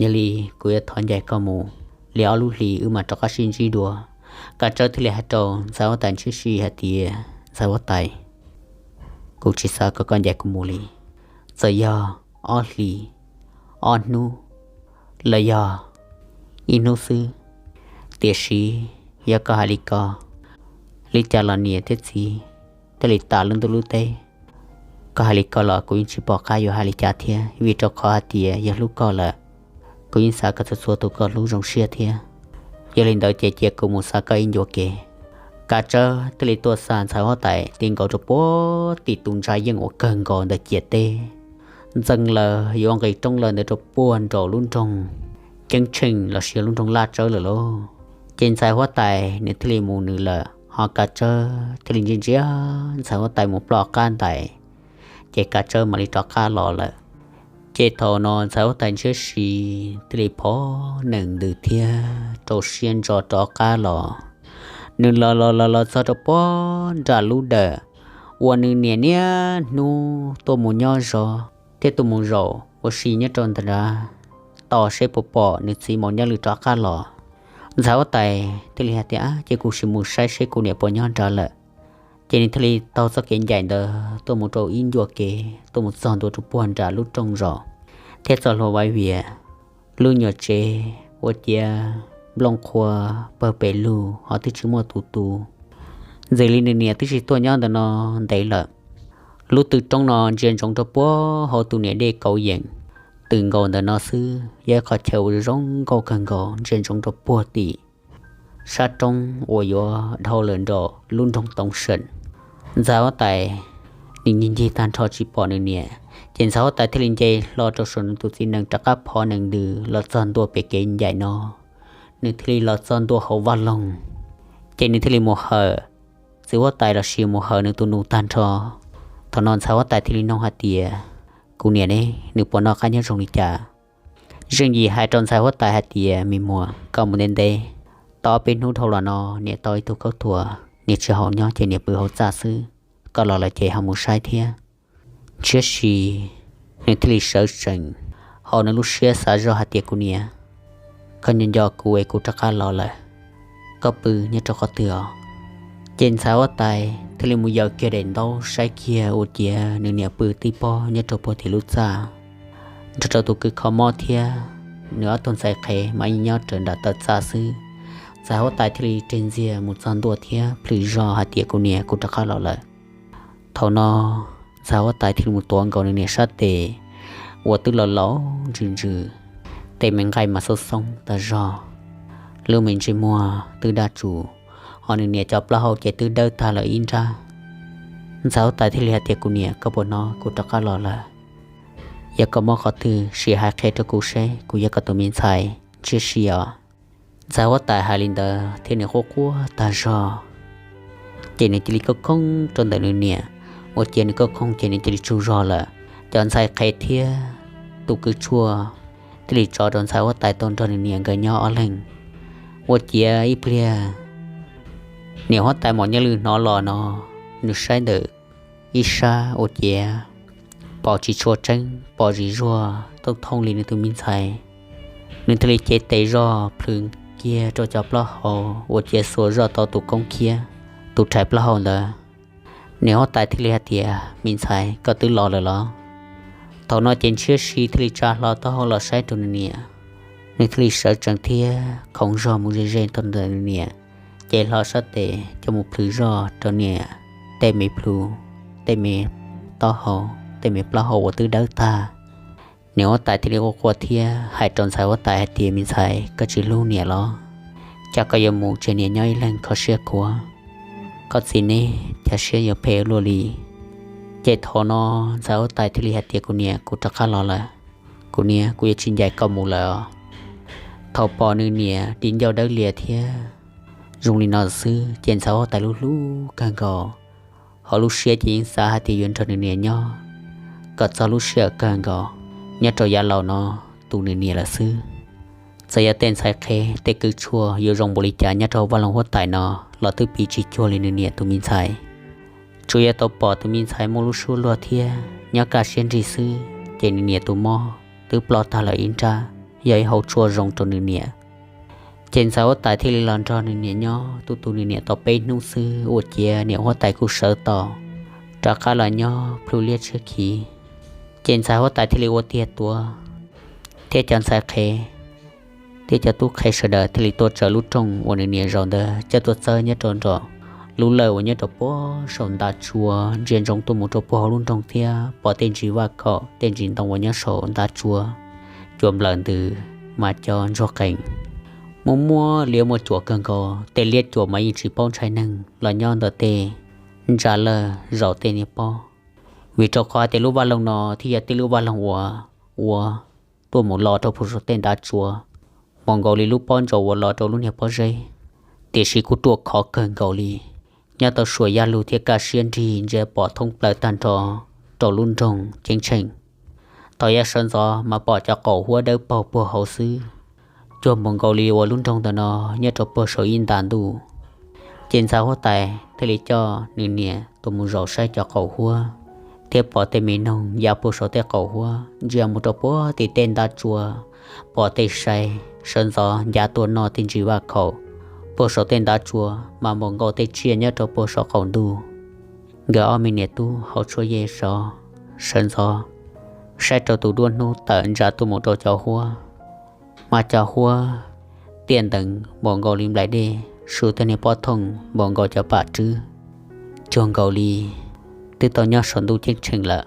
Yog li kuv yuav thov ncaim koj mus li ob lub hlis wb mam rov qab sib ntsib dua. Kav Tsawb thiaj li hais rau ntxhais huab tais Ntshiab Si hais tias, Ntxhais huab tais, kuv tsis xav kom koj ncaim kuv mus li. Txawm yog ob hlis, ob hnub, los yog ib hnub xwb, tiam sis yog koj hais li ko, li cas los niam thiab txiv thiaj li tas lub ntuj lub teb. Koj hais li ko los kuv yeej tsis pom qab yuav hais li cas thiab, vim rau qhov hais tias yog hlub koj lawm, kuv yeej xav kom txhua txhua tus koj hlub zoo siab thiab. Yog li ntawd ces cia kuv mus xa koj ib ncua kev. Kav Tsawb thiaj li tuaj xa ntxhais huab tais ti nkaus rau puag tim tus ntsa yeej uas kawg nkaus ntawm ciam teb, ntxeev lawm yuav nqis roob lawm ntawd rau puag nraum lub nroog Ceeb Tsheej los sis lub nroog Laj Tsawb lawm lauj. Ces ntxhais huab tais nws thiaj li mus nws lawm, ho Kav Tsawb thiaj li ntsia ntsia ntxhais huab tais mus ploj qab ntais, ces Kav Tsawb mam li rov qab los lawm. Ces thaum no ntxhais huab tais Ntshiab Si thiaj li phov nees ntws thiab rau siab ntso rov qab los. Nws los los los los txog rau puag nram lub dawm uas nws niam niaj hnub tuaj mus nyob zov thiab tuaj mus zaum ua si nyob rau ntawm nrad, tos seb puas pom nws txiv Maum Nyob Lwm rov qab los. Ntxhais huab tais thiaj li hais tias, Ces kuv sim mus saib seb kuv niam puas nyob nrad lawm. Ces nws thiaj li taug txoj kev ncaim ntawd tuaj mus rau ib ncua kev tuaj mus txog ntua rau puag nram lub rooj zos thiab txoj hlua Vaiv Vias. Lub nyuam tsev ua ciav nplooj qhua pawg pes lug ho twb tsis muaj tus tu. Ntxim li nws niam twb tsis tuaj nyob ntawm no ntev lawm. Lub tw roob no ntsia ntsoov rau puag hauv tus niam dej Kauv Yeem, tws nkaus ntawm no xwb yog ib qhov chaw uas zoo nkauj kawg nkaus ntsia ntsoov rau puag tim sab roob uas yuav dhau lawm nraum lub nroog Toov Seem. Ntxhais huab tais nws ncig ncig tag nrho tsis pom nws niam, ces ntxhais huab tais thiaj li nce hlo rau saum nws tus txiv nees rov qab phov nees ntws los txog ntua pem kev ncaim no. Nws thiaj li los txog ntua hauv vaj loog, ces nws thiaj li mus hawm txiv huab tais los sis mus hawm nws tus nus tag nrho. Thaum no ntxhais huab tais thiaj li nug hais tias, Kuv niam ne, nws puas noj qab nyob zoo li cas? Zeej Yim hais rau ntxhais huab tais hais tias, Me muam, koj mus ntev ntev, tau ob peb hnub dhau los no niam tau ib tug khaub thuas, niam tsis haus nyob ces niam pw hauv txaj xwb, koj los lawm ces ho mus saib thiab. Ntshiab Si nws thiaj li sawv tsees, ho nws lub siab xav zoj hais tias, Kuv niam, koj nco nco kuv es kuv rov qab los lawm, koj pw nyob rau qhov twg os? Ces ntxhais huab tais thiaj li mus yaws kiag daim ntaub saib kiag ua ciav nws niam pw tib pob nyob rau puag tim lub txaj, nrog rau tus kwj kho mob thiab nws ob tug ntxhais qhev mas yeej nyob raws nram taw txaj xwb. Ntxhais huab tais thiaj li reg ntxiag mus txog ntua thiab plhws zog hais tias, Kuv niam, kuv rov qab los lawm. Thaum no ntxhais huab tais thiaj li mus tuav nkaus nws niam sab tes uas twb laus laus ntsws ntsws, tej me nqaij mas xoob xoob tas zog, lub me ntsej muag twb daj tsuj, ho nws niam cov plaub hau ces twb dawb tag lawm ib nrab. Ntxhais huab tais thiaj li hais tias, Kuv niam, koj puas hnov kuv rov qab los lawm? Yog koj mob qhov twg sim hais qhia rau kuv seb kuv yog koj tus me ntxhais Ntshiab Si os. Ntxhais huab tais hais li ntawd thiab nws quaj quaj tag zog, ces nws cia li kauj koob rau ntawm nws niam, ua ciav nws kauj koob ces nws cia li tsaug zog lawm. Cov ntxhais qhev thiab tus kwv tshuaj thiaj li tso rau ntxhais huab tais tau nrog nws niam nkawd nyob ob leeg. Ua ciav ib pliag niam huab tais Maum Nyob Lwm hnov los no, nws saib ntawm ib sab ua ciav pom tsis tshua tseeb, pom zim zuag thooj thooj li nws tus me ntxhais. Nws thiaj li cev tes zog plhws kiag rau cov plaub hau ua ciav xuas zoj tau tus koob khiab, tus rhais plaub hau ntawd. Niam huab tais thiaj li hais tias, Me ntxhais, koj twb los lawm los? Thaum no ces Ntshiab Si thiaj li tsa hlo taub hau los saib rau nws niam. Nws thiaj li sawv tsees thiab khoov zog mus ze ze rau ntawm nws niam, cev hlo sab tes coj mus plhws zoj rau niam tej me plhu, tej me taub hau, tej me plaub hau uas twb dawb tag. Niam huab tais thiaj li quaj quaj thiab hais rau ntxhais huab tais hais tias, Me ntxhais, koj tsis hlub niam los? Cas koj yuav mus tseg niam nyob ib leeg kho siab khuav? Koj txiv neb cas siab yuav phem luaj li? Ces thaum no ntxhais huab tais thiaj li hais tias, Kuv niam, kuv rov qab los lawm. Kuv niam, kuv yuav tsis ncaim koj mus lawm os. Thaum pom nws niam di ncauj dawb lias thiab zoo li no xwb ces ntxhais huab tais lub hlub kawg nkaus, ho lub siab ces yeej xav hais tias yuav nrog nws niam nyob kom txog lub sij hawm kawg nkaus nyob rau yav laus no tu nws niam lawm xwb. Txawm yog tej ntxhais qhev tej kwv tshuaj yuav zoo npaum li cas nyob rau vaj loog huab tais no los twb piv tsis cuag li nws niam tus me ntxhais. Tsuas yog tau pom tus me ntxhais muaj lub suab luag thiab nyob kaj siab nrig xwb ces nws niam tus mob twb ploj tag lawm ib nrab, yog ib hauv tshuaj zoo rau nws niam. Ces ntxhais huab tais thiaj li los nrog nws niam nyob tu tu nws niam tau peb hnub xwb ua ciav niam huab tais kuj sawv tau rov qab los nyob plhu liab tshiab khiv. Ces ntxhais huab tais thiaj li ua tiag tuav, thiab cov ntxhais qhev thiab cov tub qhev sawv daws thiaj li tuaj tsaws lub rooj uas nws niam zaum ntawd coj tuaj txawb nyob rau nram lub lawj uas nyob rau puag saum ntav tsua, ntsia ntsoov tuaj mus rau puag hauv lub nroog thiab pom tej ntsis vaj khaum tej ntsis ntoo uas nyob saum ntav tsua, cua nplawm ntws, mas cov ntsuag qees muaj muaj liab muaj cuam kawg nkaus. Tej liab cuam mas yeej tsis paub ntshai neeg los nyob ntawm tej ntsa lawj zaum tej niag pob, vim rau qhov hais tias lub vaj loog no thiaj yog tej lub vaj loog uas ua tuaj mus los rau puag saum tej ntav tsua, mus nkaus li lub pob ntsaum uas los rau lub niag pob zeb, tiam sis kuj ruaj khov kawg nkaus li. Nyob tau suam yaj lug thiab kaj siab nrig ntsia pom thoob plaws tag nrho rau lub nroog ceeb tsheej. Thaum yav sawv ntxov mas pom cov qaum huab dawb paug puag hauv xwb, cuag mus nkaus li uas lub nroog ntawm no nyob rau puag saum ib nta ntuj. Ces ntxhais huab tais thiaj li coj nws niam tuaj mus zaum saib cov qaum huab, thiab pom tej me noog ya puag saum tej qaum huab ntsia mus rau puag tim tej ntav tsua, pom tej sai sawv ntxov ncav tuaj noj tej ntsis vaj khaum puag saum tej ntav tsua, mas mus nkaus tej tsiaj nyob rau puag saum qaum ntuj. Nkawd ob me niam tub hauv tshuaj yej sov sawv ntxov saib rau tus duab hnub tawm ntsa tuaj mus rau cov huab, mas cov huab tiaj ntees npaum nkaus li nplaim dej, su tej niag pob thooj npaum nkaus cov pam rwb, cuag nkaus li twb tau nyob saum ntuj ceeb tsheej lawm.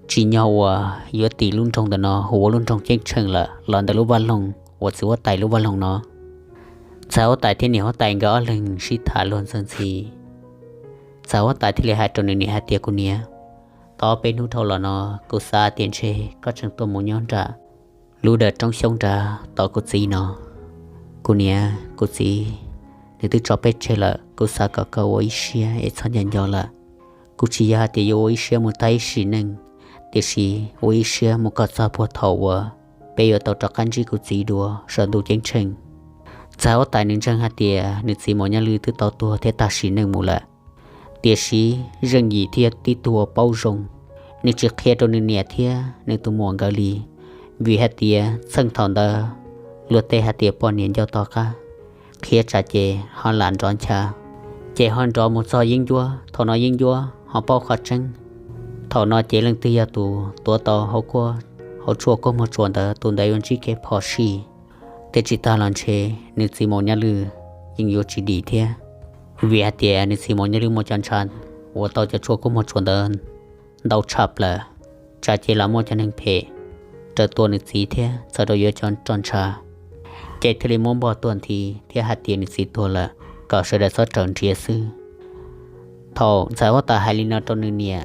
Tsim nyog uas yuav tim lub nroog ntawm no hu ua lub nroog ceeb tsheej lawm los ntawm lub vaj loog uas txiv huab tais lub vaj loog no. Ntxhais huab tais thiab niam huab tais nkawd ob leeg sib tham luag ntxhi ntxhi. Ntxhais huab tais thiaj li hais rau nws niam hais tias, kuv niam, tau ob peb hnub dhau los no kuv xav tias ntshe koj tseem tuaj mus nyob nram lub dawm roob xyoob nrad tos kuv txiv no. Kuv niam kuv txiv nws twb tso peb tseg lawm, kuv xav kom koj ua ib siab es txhob nco nco lawm. Kuv tsis yog hais tias yuav ua ib siab mus tag ib sim neej, tiam sis ua ib siab mus kom txog puag thaum uas peb yuav tau rov qab ntsib kuv txiv dua saum ntuj ceeb tsheej. Ntxhais huab tais nws ntseeg hais tias nws txiv Maum Nyaj Lwj twb tau tuag thiab tag sim neej mus lawm, tiam sis zeej yim thiab tib tug uas paub zoo, nws tsis qhia rau nws niam thiab nws tus muam nkawd li, vim hais tias txheej thaum ntawd luag tej hais tias poj niam nco tov qab, qhia tsam ces ho lam nrov ncha, ces ho nrov mus txog yeeb ncuab, thaum no yeeb ncuab ho paub qhov tseeb. Thaum no ces leej twg yog tus tuav tau hauv kuab, hauv tshuaj kub muag tsuas ntawd, tus ntawd yuav ntsib kev phom sij. Thiab tsis tag los ntshe nws txiv Maum Nyaj Lwj yeej yuav tsis dim thiab, vim hais tias nws txiv Maum Nyaj Lwj muaj cov ntshav uas tau cov tshuaj kub muag tsuas ntawd ntau tshaj plaws, tsam ces los muaj cov neeg phem raws tua nws txiv thiab txawm rau yuav cov roj ntsha, ces thiaj li muab npog tuag nthi thiab hais tias nws txiv tuag lawm, kom sawv daws txhob raws nrhiav xwb. Thaum ntxhais huab tais hais li no rau nws niam,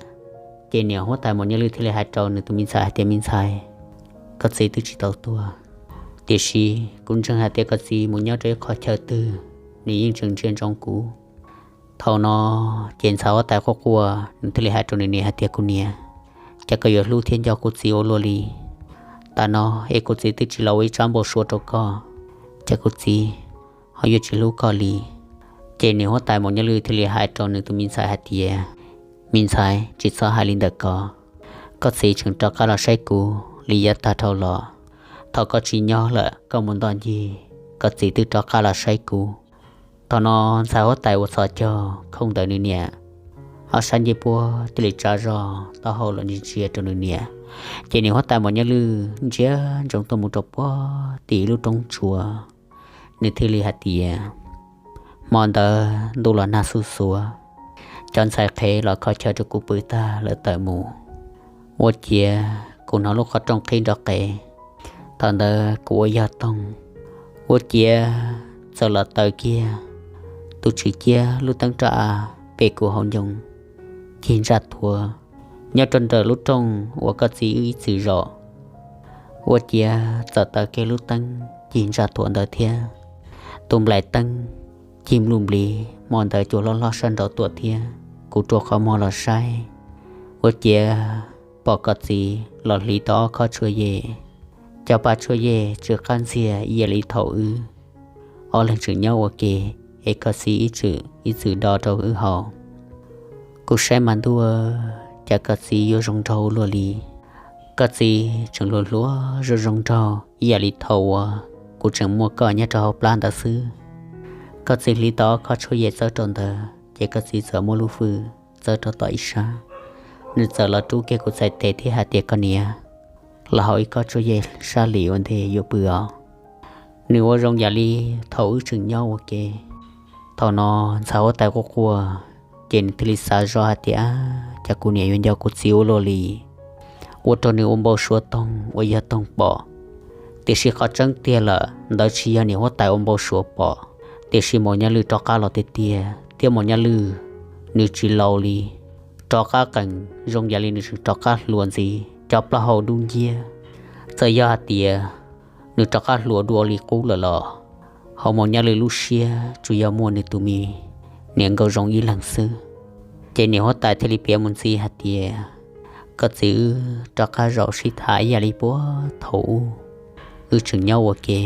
ces niam huab tais Maum Nyaj Lwj thiaj li hais rau nws tus me ntxhais hais tias, me ntxhais, koj txiv twb tsis tau tuag, tiam sis kuv ntseeg hais tias koj txiv mus nyob rau ib qhov chaw twg, nws yeej tseem ntsia ntsoov kuv. Thaum no ces ntxhais huab tais quaj quaj, nws thiaj li hais rau nws niam hais tias, kuv niam, cas koj yuav hlub thiab nco kuv txiv ua luaj li? Tam no es kuv txiv twb tsis los ua ib tsab npau suav rau koj, cas kuv txiv ho yuav tsis hlub koj li? Ces niam huab tais Maum Nyaj Lwj thiaj li hais rau nws tus me ntxhais hais tias, me ntxhais, tsis txhob hais li ntawm ko, koj txiv tseem rov qab los saib kuv li yav tag dhau los. Thaum koj tsis nyob lawm koj mus nto ncig, koj txiv twb rov qab los saib kuv. Thaum no ntxhais huab tais ua txhos caug khooj ntawm nws niam ob sab ncej puab thiaj li tsa zog taub hau los ntsia ntsia rau nws niam. Ces niam huab tais Maum Nyaj Lwj ntsia ntsoov tuaj mus rau puag tim lub roob tsua, nws thiaj li hais tias, hmo ntawd ntuj los nag xuj xuav, cov ntxhais qhev los kho chaw rau kuv pw tag lawv tawm mus. Ua ciav kuv hnov lub qhov rooj qhib nrov qees, thaum ntawd kuv ua yog toog. Ua ciav txawm los taw kiag tus tswv ciab lub teeb roj av pem kuv hauv ncoo, cig ntsaj thuav nyob rau nram lub rooj uas koj txiv wb ib txwm zaum. Ua ciav txawm taw kiag lub teeb cig ntsaj thuav ntawd thiab, tus nplaim teeb cig npluj nplis, hmo ntawd cua hlob hlob sab nraud tuaj thiab. Kuv rua qhov muag los saib, ua ciav pom koj txiv los hliv tau ob khob tshuaj yej. Cov paj tshuaj yej tsw qab ntxiag ib yam li thaum wb ob leeg tseem nyob ua ke, es koj txiv ib txwm ib txwm do rau wb haus. Kuv saib mas ntuj, cas koj txiv yuav zoo nraug luaj li. Koj txiv tseem hluas hluas zoo zoo nraug ib yam li thaum uas kuv tseem muaj koj nyob rau hauv plab ntawd xwb. Koj txiv hliv tau ob khob tshuaj yej txawb rau ntawd ces koj txiv txawm muab lub fwj txawb rau tom ib sab. Nws txawm los rub kiag kuv txhais tes thiab hais tias, koj niam, los haus ib khob tshuaj yej sab lim ua ntej yuav pw os. Nws ua zoo yam li thaum wb tseem nyob ua ke. Thaum no ntxhais huab tais quaj quaj, ces nws thiaj li xav zoj hais tias, cas kuv niam yuav nco kuv txiv ua luaj li, ua rau nws ua npau suav toog uas yog toog pom. Tiam sis qhov tseeb tiag lawm ntawd tsis yog niam huab tais ua npau suav pom, tiam sis Maum Nyaj Lwj rov qab los tiag tiag thiab Maum Nyaj Lwj nws tsis laus li, rov qab qees zoo yam li nws tseem rov qab hluas ntxiv, cov plaub hau dub nciab. Txawm yog hais tias nws rov qab hluas dua li qub lawm los hauv Maum Nyaj Lwj lub siab tsuas yog muaj nws tus me niam nkauj zoo ib leeg xwb. Ces niam huab tais thiaj li piav mus ntxiv hais tias, koj txiv, wb rov qab zaum sib tham ib yam li puag thaum ub wb tseem nyob ua ke.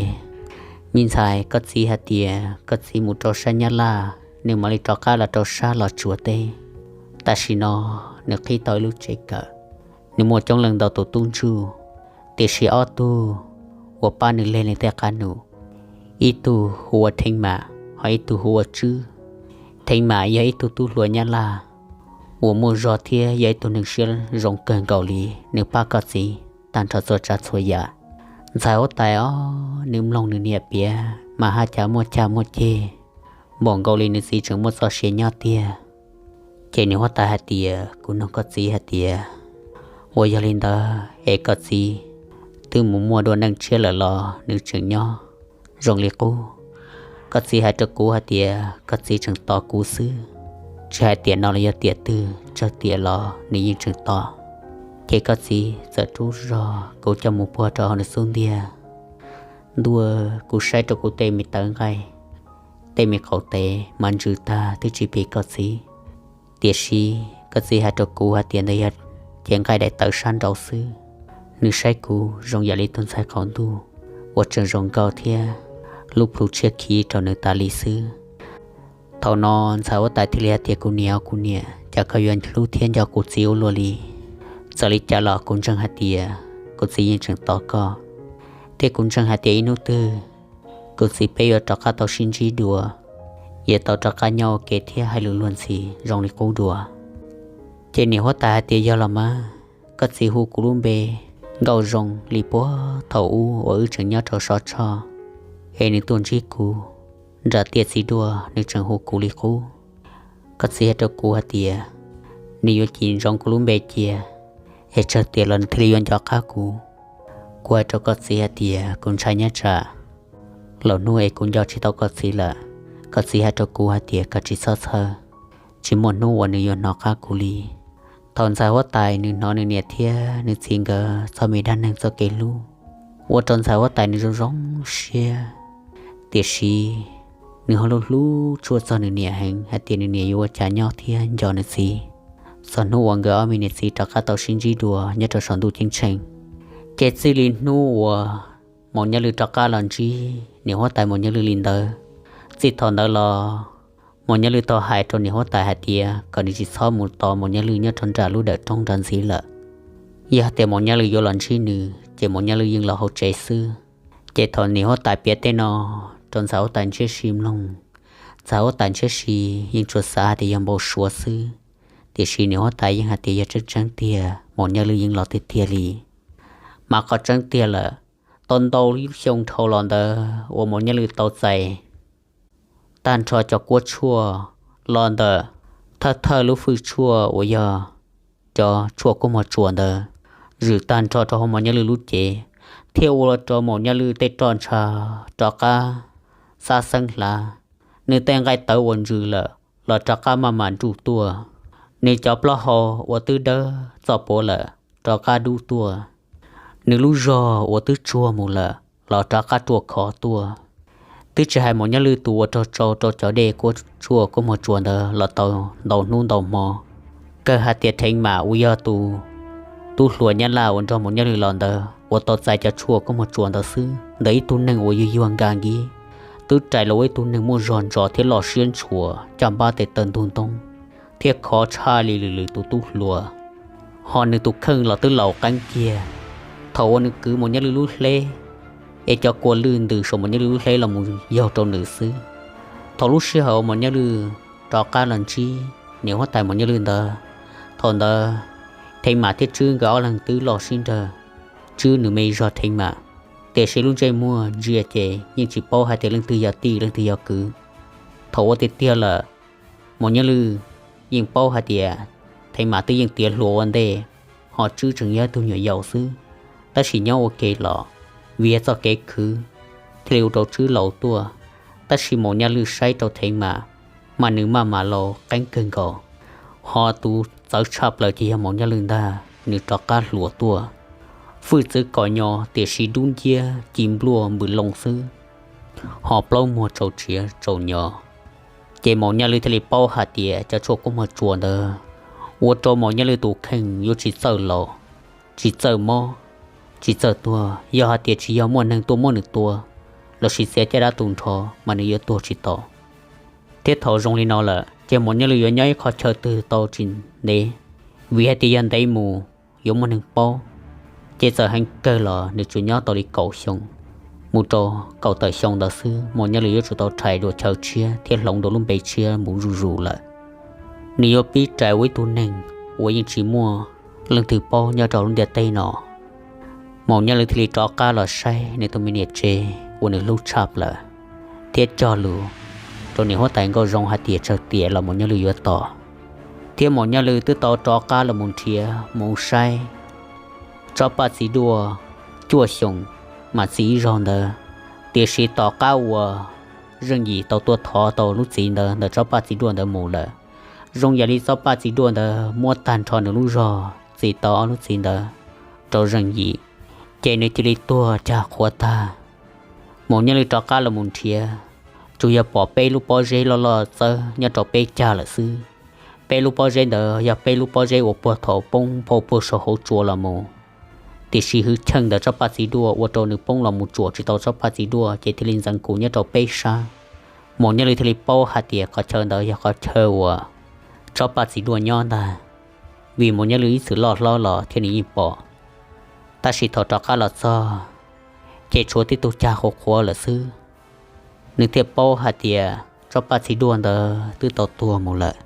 Me ntxhais, koj txiv hais tias koj txiv mus rau sab Nyab Laj, nws mam li rov qab los rau sab Los Tsuas teb. Tam sim no nws qhib tau ib lub tsev kawm, nws muaj coob leej ntau tus tub ntsuj, tiam sis ob tug uas pab nws leg nws tej qab num, ib tug hu ua Theev Mam, ho ib tug hu ua Tswb. Theev Mam yog ib tug tub hluas Nyab Laj uas muaj zog thiab yog ib tug neeg siab zoo kawg nkaus li, nws pab koj txiv tag nrho txhua tsav txhua yam. Ntxhais huab tais os, nws mloog nws niam piav mas haj cas muaj cag muaj ceg, npaum nkaus li nws txiv tseem muaj txoj sia nyob tiag. Ces niam huab tais hais tias, kuv nug koj txiv hais tias, uas yog li ntawd es koj txiv twb mus muaj dua neej tshiab lawm los nws tseem nyob zoo li qub? Koj txiv hais rau kuv hais tias koj txiv tseem tos kuv xwb, tsis hais tiam no los yog tiam twg, tsawg tiam los nws yeej tseem tos. Ces koj txiv txawm rub zog kuv coj mus puag rau hauv nws xub ntiag ntua, kuv saib rau kuv tej me tawv nqaij, tej me qaum tev mas ntsws tag twb tsis pim koj txiv. Tiam sis koj txiv hais rau kuv hais tias ntawd yog cev nqaij daim tawv sab nraud xwb. Nws saib kuv zoo yam li tus ntxhais qaum ntuj uas tseem zoo nkauj thiab lub plhu tshiab khiv rau nws tas li xwb. Thaum no ntxhais huab tais thiaj li hais tias, kuv niam, kuv niam, cas koj yuav hlub thiab nco kuv txiv ua luaj li? Txawm li cas los kuv ntseeg hais tias kuv txiv yeej tseem tos koj, thiab kuv ntseeg hais tias ib hnub twg kuv txiv peb yuav rov qab tau sib ntsib dua, yuav tau rov qab nyob ua ke thiab hais lus luag ntxhi zoo li qub dua. Ces niam huab tais hais tias, yog los mas, koj txiv hu kuv lub npe nkauj zoo li puag thaum ub uas wb tseem nyob rau Sov Tshoj, es nws tuaj ntsib kuv nram tiaj txiv duaj, nws tseem hu kuv li qub. Koj txiv hais rau kuv hais tias, nws yuav cim ntsoov kuv lub npe cia, es tsawg tiam los nws thiaj li yuav nco qab kuv. Kuv hais rau koj txiv hais tias kuv ntshai nyob tsam lwm hnub es kuv nco tsis tau koj txiv lawm. Koj txiv hais rau kuv hais tias koj tsis txhob txhawj, tsis muaj hnub uas nws yuav hnov qab kuv li. Thaum ntxhais huab tais nws hnov nws niam thiab nws txiv nkawd txoj me dab neeg txoj kev hlub, ua rau ntxhais huab tais nws zoo zoo siab. Tiam sis nws ho hlub hlub tshua txog nws niam heev hais tias nws niam yuav ua cas nyob thiab nco nws txiv txog hnub uas nkawd ob me niam txiv rov qab tau sib ntsib dua nyob rau saum ntuj ceeb tsheej. Ces txij li hnub uas Maum Nyaj Lwj rov qab los ntsib niam huab tais Maum Nyaj Lwj li ntawd, txij thaum ntawd los Maum Nyaj Lwj tau hais rau niam huab tais hais tias kom nws tsis txhob mus tos Maum Nyaj Lwj nyob rau nram lub dawm roob nrad ntxiv lawm. Yog tias Maum Nyaj Lwj yuav los ntsib nws ces Maum Nyaj Lwj yeej los hauv tsev xwb. Ces thaum niam huab tais piav tej no rau ntxhais huab tais ntshiab si mloog, ntxhais huab tais ntshiab si yeej tsuas xav hais tias yog npau suav xwb, tiam sis niam huab tais yeej hais tias yog tseeb tseeb tiag, Maum Nyaj Lwj yeej los tiag tiag li. Mas qhov tseeb tiag lawm, tau ntau xyoo dhau los ntawd uas Maum Nyaj Lwj tau txais tag nrho cov kuab tshuaj los ntawm thawj thawj lub fwj tshuaj uas yog cov tshuaj kub mog tsuas ntawd zwm tag nrho rau hauv Maum Nyaj Lwj lub cev, thiaj ua rau Maum Nyaj Lwj tej roj ntsha rov qab xab xeeb hlav, nws tej nqaij tawv uas ntsws lawm los rov qab maj mam nruj tuaj, nws cov plaub hau uas twb dawb txoj puav lawm rov qab dub tuaj, nws lub zog uas twb tsuag mus lawm los rov qab ruaj khov tuaj. Twb tsis hais Maum Nyaj Lwj tus uas raug tsau rau cov dej kuab tshuaj kub mog tsuas ntawd los tau ntau hnub ntau hmo, kawg hais tias Theev Mam uas yog tus tub hluas Nyab Laj uas nrog Maum Nyaj Lwj los ntawd uas tau txais cov tshuaj kub mog tsuas ntawd xwb, ntawm ib tug neeg uas yuag yuag nkag nkig, twb rais los ua ib tug neeg muaj zog ntsos thiab loj siab ntshua, caj npab tes taw ntug ntoo, thiab khov tshaj li lwm lwm tus tub hluas. Ho nws tus kheej los twb laus qeeb kiag. Thaum uas nws kwv Maum Nyaj Lwj lub hleb es cov kua lwj ntws saum Maum Nyaj Lwj lub hleb los mus yaug rau nws xwb. Thaum lub sij hawm Maum Nyaj Lwj rov qab los ntsib niam huab tais Maum Nyaj Lwj ntawd, thaum ntawd Theev Mam thiab Tswb nkawd ob leeg twb loj sib nrag. Tswb nws me zog Theev Mam, tiam sis lub ntsej muag ntsia ces yeej tsis paub hais tias leej twg yog tij leej twg yog kwv. Thaum ua tiag tiag lawm, Maum Nyaj Lwj yeej paub hais tias Theev Mam twb yeej tiav hluas ua ntej, ho Tswb tseem yog ib tug nyuam yaus xwb. Tab sis nyob ua ke los, vim yog txoj kev khwv thiaj li ua rau Tswb laus tuaj. Tab sis Maum Nyaj Lwj saib rau Theev Mam, mas nws maj mam laus qeeb kawg nkaus. Ho tus txawv tshaj plaws ces yog Maum Nyaj Lwj ntag, nws rov qab hluas tuaj. Hwj txwv kom nyo tiam sis dub nciab ci npluaj npws loo xwb, ho plaub muag tsaus tsiav tsaus nyo. Ces Maum Nyaj Lwj thiaj li paub hais tias cov tshuaj kub mog tsuas ntawd ua rau Maum Nyaj Lwj tus kheej yuav tsis txawj laus, tsis txawj mob, tsis txawj tuag. Yog hais tias tsis yog muaj neeg tuaj muab nws tua lossis txiav caj dab tu nrho mas nws yuav tuag tsis tau. Thiab thaum zoo li no lawm ces Maum Nyaj Lwj yuav nyob ib qhov chaw twg tau tsis ntev, vim hais tias yog ntev mus yuav muaj neeg paub. Ces txawm heev kawg los nws tsuas nyob tau li kaum xyoo mus rau kaum tawm xyoo ntawd xwb, Maum Nyaj Lwj yuav tsum tau rhais dua chaw tshiab thiab hloov dua lub npe tshiab mus zuj zus lawm. Nws yuav pib rais ua ib tug neeg uas yeej tsis muaj leej twg paub nyob rau lub ntiaj teb no. Maum Nyaj Lwj thiaj li rov qab los saib nws tus me niam tsev uas nws hlub tshaj plaws, thiab cog lus rau niam huab tais Nkauj Zoo hais tias txawm tiam los Maum Nyaj Lwj yuav tos. Thiab Maum Nyaj Lwj twb tau rov qab los mus nrhiav mus saib tsob paj txiv duaj cuaj xyoos mas txi ib zaug ntawd. Tiam sis tom qab uas Zeej Yim tau tuaj thov tau lub txiv ntawd ntawm tsob paj txiv duaj ntawd mus lawm, zoo yam li tsob paj txiv duaj ntawd muab tag nrho nws lub zog txi tau ob lub txiv ntawd rau Zeej Yim, ces nws cia li tuag cag qhuav tag. Maum Nyaj Lwj rov qab los mus nrhiav, tsuas yog pom peb lub pob zeb loj loj txawb nyob rau peb cag lawm xwb. Peb lub pob zeb ntawd yog peb lub pob zeb uas puag thaum poob phau puag saum hauv tsua los mus. Tiam sis hwj chim ntawm tsob paj txiv duaj ua rau nws poob los mus tsuam tsis tau tsob paj txiv duaj ces thiaj li ntxeev kus nyob rau peb sab. Maum Nyaj Lwj thiaj li paub hais tias qhov chaw ntawd yog qhov chaw uas tsob paj txiv duaj nyob ntag, vim Maum Nyaj Lwj ib txwm loj hlob los thiab nws yeej pom. Tab sis thaum rov qab los txog, ces tshuav tib tug cag qhuav qhuav lawm xwb. Nws thiaj paub hais tias tsob paj txiv duaj ntawd twb tau tuag mus lawm.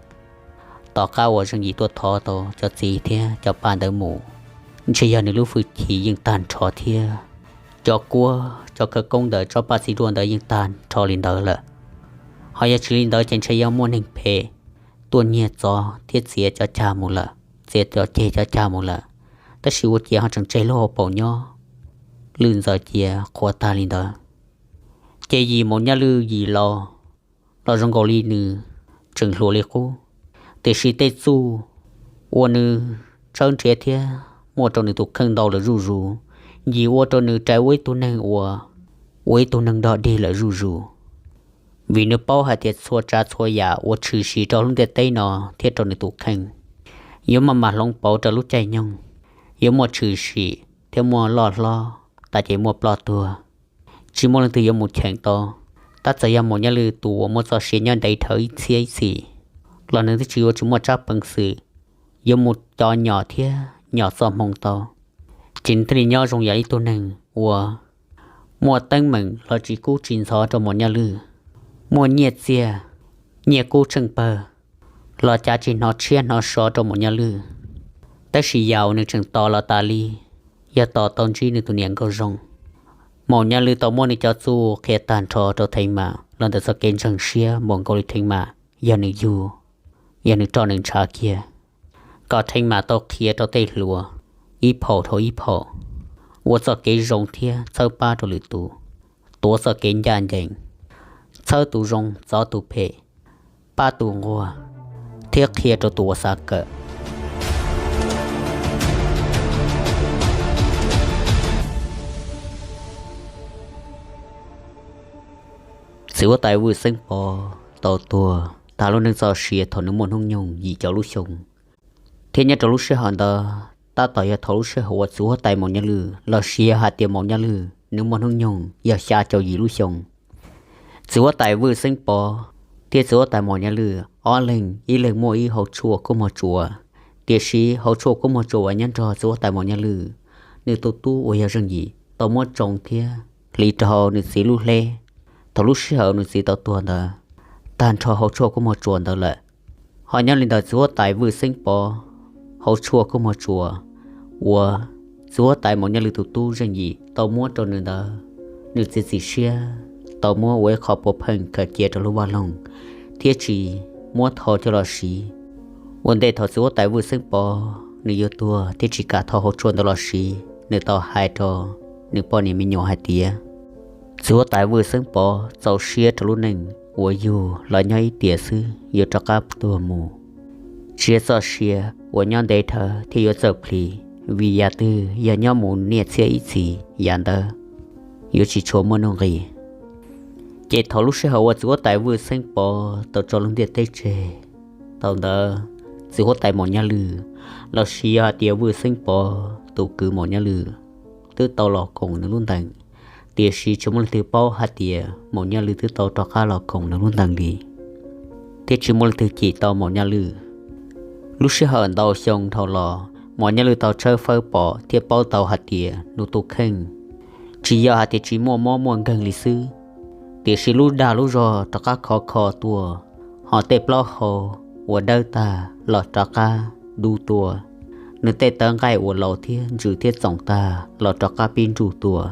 Tom qab uas Zeej Yim tuaj thov tau cov txiv thiab cov paj ntawd mus, ntshe yog nws lub hwj chim yeej tag nrho thiab. Cov kuab cov khawv koob ntawm tsob paj txiv duaj ntawd yeej tag nrho li ntawd lawm. Ho yog tsis li ntawd ces ntshe yuav muaj neeg phem tuaj nyiag txov thiab txiav cov cag mus lawm, txiav cov ceg cov cag mus lawm. Tab sis ua ciav ho tseem tseg lub hauv paus nyob, lwj ntxaws cia qhuav tag li ntawd. Ces Yim Maum Nyaj Lwj Yim los, los zoo nkaus li nws tseem hluas li qub, tiam sis tej txuj uas nws tshawb nrhiav thiab muaj rau nws tus kheej ntau lawm zuj zus, Yim ua rau nws rais ua ib tug neeg uas, ua ib tug neeg dog dig lawm zuj zus. Vim nws paub hais tias txhua tsav txhua yam uas tshwm sim rau lub ntiaj teb no thiab rau nws tus kheej yuav maj mam hloov pauv rau lub caij nyoog, yuav muaj tshwm sim thiab muaj loj hlob, tas ces muaj ploj tuag. Tsis muaj leej twg yuav mus cheem tau. Tab txawm yog Maum Nyaj Lwj tus uas muaj txoj sia nyob ntev dhawv ib txhiab ib txhis los nws twb tsis yuav tsis muaj tsab peev xwm yuav mus co nyom thiab nyom txoj hmoo tau. Ces nws thiaj li nyob zoo yam ib tug neeg uas muaj teeb meem los tsis kub tsis ntxhov rau Maum Nyaj Lwj, muaj nyiaj txiag, nyiaj kub tsheej pawg los cav tsis hnov tshiab hnov so rau Maum Nyaj Lwj. Tab sis yam uas nws tseem tos los tas li yog tos tau ntsib nws tus niam Nkauj Zoo. Maum Nyaj Lwj tau muab nws cov txuj qhia tag nrho rau Theev Mam los ntawm txoj kev ntseeg siab npaum nkaus li Theev Mam yog nws yug, yog nws roj nws ntshav kiag, kom Theev Mam tau qhia rau tej hluas ib phaum dhau ib phaum, ua txoj kev zoo thiab txhawb pab rau lwm tus, tuav txoj kev ncaj ncees, txhawb tus zoo txov tus phem, pab tus nquag, thiab qhia rau tus uas xav kawm. Txiv huab tais Vwj Xeeb Pov tau tuag tag lub neej txoj sia thaum nws muaj hnub nyoog yim caum lub xyoo, thiab nyob rau lub sij hawm ntawd tab tom yog thaum lub sij hawm uas txiv huab tais Maum Nyaj Lwj los sis yog hais tias Maum Nyaj Lwj nws muaj hnub nyoog yog xya caum yim lub xyoo. Txiv huab tais Vwj Xeeb Pov thiab txiv huab tais Maum Nyaj Lwj ob leeg ib leeg muaj ib hauv tshuaj kub mog tsuas, tiam sis hauv tshuaj kub mog tsuas uas nyob nrog txiv huab tais Maum Nyaj Lwj, nws tus tub uas yog Zeej Yim tau muab tsoo thiab hliv rau hauv nws txiv lub hleb. Thaum lub sij hawm nws txiv tau tuag ntawd, tag nrho hauv tshuaj kuj muag tsuas ntawd lawm. Ho nyob li ntawm txiv huab tais Vwj Xeeb Pov, hauv tshuaj kuj muag tsuas uas txiv huab tais Maum Nyaj Lwm tus tub Zeej Yim tau muab rau nws ntawd, nws txiav txim siab tau muab ua ib qho puav pheej khaws cia rau lub vaj loog thiab tsis muab tho coj los siv. Ua ntej thaum txiv huab tais Vwj Xeeb Pov nws yuav tuag thiab tsis kam tho hauv tshuaj ntawd los siv, nws tau hais rau nws poj niam me nyuam hais tias, txiv huab tais Vwj Xeeb Pov txaus siab rau lub neej uas yug los nyob ib tiam xwb yuav rov qab tuag mus, tsis yog txoj sia uas nyob ntev dhawv thiaj yuav txawj plhis, vim yam twg yog nyob mus niaj txhiab ib txhis yam ntawd yuav tsis tshua muaj nuj nqis. Ces thaum lub sij hawm uas txiv huab tais Vwj Xeeb Pov tau tso lub ntiaj teb tseg, thaum ntawd txiv huab tais Maum Nyaj Lwm, los sis yog hais tias Vwj Xeeb Pov tus kwv Maum Nyaj Lwm, twb tau los koom nws lub ntees, tiam sis tsis muaj leej twg paub hais tias Maum Nyaj Lwm twb tau rov qab los koom nws lub ntees li, thiab tsis muaj leej twg cim tau Maum Nyaj Lwm. Lub sij hawm ntau xyoo dhau los, Maum Nyaj Lwm tau tshawb fawb pom thiab paub tau hais tias nws tus kheej tsis yog hais tias tsis muaj mob muaj nkeeg li xwb, tiam sis lub dag lub zog rov qab khov kho tuaj, ho tej plaub hau uas dawb tag los rov qab dub tuaj, nws tej tawv nqaij uas laus thiab ntsws thiab txoom tag los rov qab pib nruj tuaj,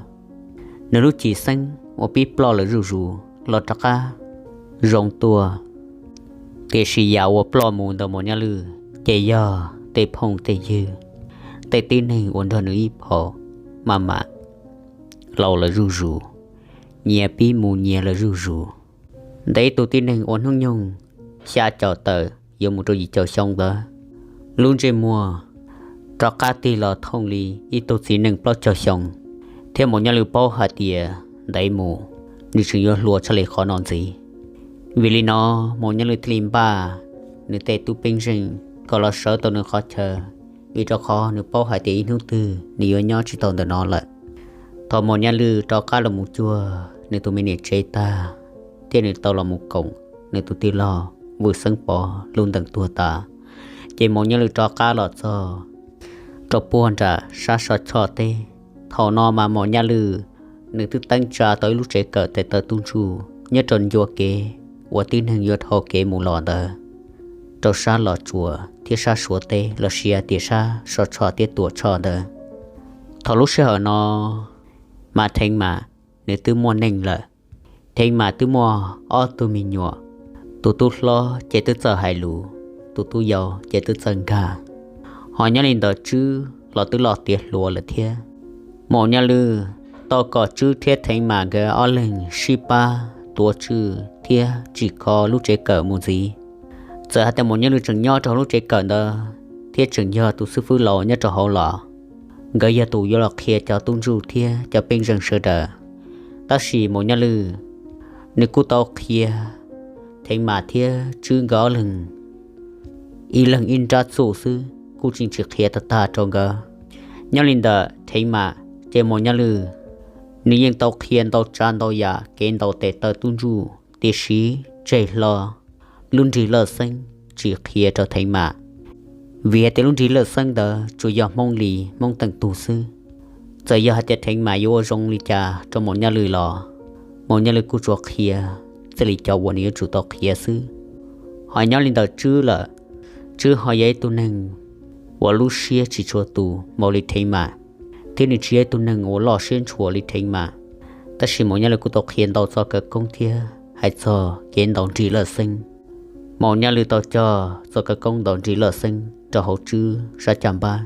nws lub cim xeeb uas pib ploj lawm zuj zus los rov qab zoo tuaj. Tiam sis yam uas ploj mus ntawm Maum Nyaj Lwm ces yog tej phooj tej ywg, tej tib neeg uas nrog nws ib phaum maj mam laus lawm zuj zus, nyias pib mus nyias lawm zuj zus. Ntawm ib tug tib neeg uas hnub nyoog xya caum tawm yuav mus rau yim caum xyoo ntawd, lub ntsej muag rov qab tig los thooj li ib tug txiv neej plaub caug xyoo, thiab Maum Nyaj Lwm paub hais tias ntev mus nws tseem yuav hluas tshaj li qhov no ntxiv. Vim li no, Maum Nyaj Lwm thiaj li npaj nws tej tub peeb zeej kom los sawv tau nws qhov chaw, vim rau qhov nws paub hais tias ib hnub twg nws yuav nyob tsis tau ntawm no lawm. Thaum Maum Nyaj Lwm rov qab los mus cuag nws tus me niam tsev tag, thiab nws tau los mus koom nws tus tij laug Vwj Xeeb Pov lub ntees tuag tas, ces Maum Nyaj Lwm rov qab los txog rau puag nram sab Sov Tshoj teb. Thaum no mas Maum Nyaj Lwm nws twb teeb tsa tau ib lub tsev kawm tes taw tub ntsuj nyob rau ncua kev uas tib neeg yuav dhau kev mus los ntawd, rau sab Los Tsuas thiab sab Suav teb los sis tias sab Sov Tshoj thiab Tuam Tshoj ntawd. Thaum lub sij hawm no mas Theev Mam nws twb muaj neej lawm. Theev Mam twb muaj ob tug me nyuam, tus tub hlob ces twb txawj hais lus, tus tub yau ces twb txawj nkag. Ho nyob li ntawm Tswb los twb loj tiav hluas lawm thiab. Maum Nyaj Lwm tau kom Tswb thiab Theev Mam nkawd ob leeg sib pab tuav tswj thiab tsim kho lub tsev kawm mus ntxiv. Txawm hais tias Maum Nyaj Lwm tseem nyob rau hauv lub tsev kawm ntawd thiab tseem yog tus xib fwb laus nyob rau hauv los, nkawd yog tus yuav los qhia cov tub ntsuj thiab cov peej zeej sawv daws. Tab sis Maum Nyaj Lwm nws kuj tau qhia Theev Mam thiab Tswb nkawd ob leeg ib leeg ib nrab txuj xwb, kuj tseem tsis qhia tag tag rau nkawd. Nyob li ntawm Theev Mam ces Maum Nyaj Lwm nws yeej tau qhia ntau tsav ntau yam kev ntaus tes taw tub ntsuj, tiam sis tseg hlo lub nrig lawj xeeb tsis qhia rau Theev Mam. Vim hais tias lub nrig lawj xeeb ntawd tsuas yog Hmoob Lis Hmoob teej tug xwb. Txawm yog hais tias Theev Mam yuav ua zoo li cas rau Maum Nyaj Lwm los Maum Nyaj Lwm kuj tsuas qhia txij li cov uas nws yuav tsum tau qhia xwb. Ho nyob li ntawm Tswb lawm, Tswb ho yog ib tug neeg uas lub siab tsis tshua tus npaum li Theev Mam, thiab nws tsis yog ib tug neeg uas loj siab ntshua li Theev Mam. Tab sis Maum Nyaj Lwm kuj tau qhia ntau txoj khawv koob thiab hais txog kev ntaus nrig lawj xeeb. Maum Nyaj Lwm tau cog txoj khawv koob ntaus nrig lawj xeeb rau hauv Tswb sab caj npab.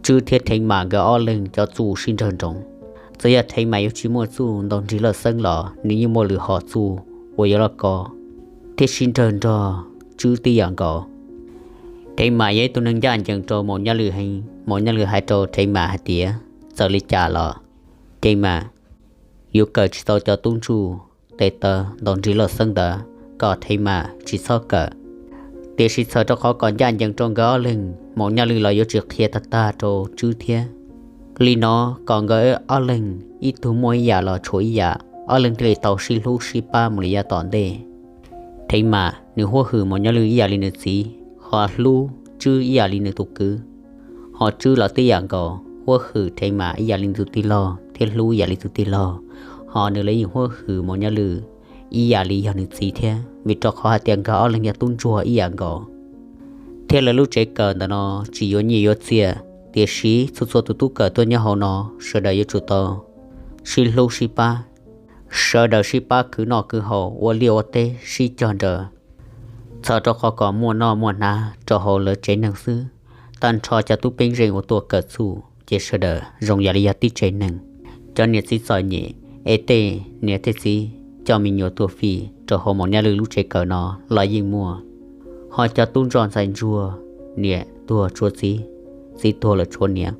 Tswb thiab Theev Mam nkawd ob leeg cov txuj sib nrawg nroos. Txawm yog Theev Mam yuav tsis muaj txuj ntaus nrig lawj xeeb los nws yeej muaj lwm hom txuj uas yuav los kov thiab sib nrawg nrog Tswb tib yam nkaus. Theev Mam yog ib tug neeg ncaj ncees rau Maum Nyaj Lwm heev. Maum Nyaj Lwm hais rau Theev Mam hais tias txawm li cas los Theev Mam yuav kawm tsis tau cov tub ntsuj tes taw ntaus nrig lawj xeeb ntawd, kom Theev Mam tsis txhob kawm. Tiam sis txhawm rau qhov kom ncaj ncees rau nkawd ob leeg, Maum Nyaj Lwm los yuav tsis qhia tag tag rau Tswb thiab. Li no kom nkawd ob leeg ib tug muaj ib yam los tshuav ib yam, ob leeg thiaj li tau sib hlub sib pab mus li yav tom ntej. Theev Mam nws huab hwm Maum Nyaj Lwm ib yam li nws txiv, ho hlub Tswb ib yam li nws tus kwv. Ho Tswb los tib yam nkaus, puab hwm dheev mas ib yam li tus tij laug thiab hlub ib yam li tus tij laug, ho nws los yeej huab hwm Maum Nyaj Lwm ib yam li yog nws txiv thiab, vim rau qhov hais tias nkawd ob leeg yog tub ntsuag ib yam nkaus. Thiab lawv lub tsev kawm ntawm no tsis yuav nyiaj yuav txiaj, tiam sis txhua txhua tus tub kawm tuaj nyob hauv no sawv daws yuav tsum tau sib hlub sib pab, sawv daws sib pab khwv noj khwv haus, ua liaj ua teb sib cog nrawm, txhawm rau qhov kom muaj noj muaj hnav rau hauv lawv tsev neeg xwb. Tag nrho cov tub peeb zeej uas tuaj kawm txuj ces sawv daws zoo yam li yog tib tsev neeg. Cov niam txiv txom nyem es tej niam tej txiv coj me nyuam tuaj fij rau hauv Maum Nyaj Lwm lub tsev kawm no los yeej muaj, ho cov tub ntsuag ntxhais ntsuag, niam tuag tshuav txiv, txiv tuag lawm tshuav niam,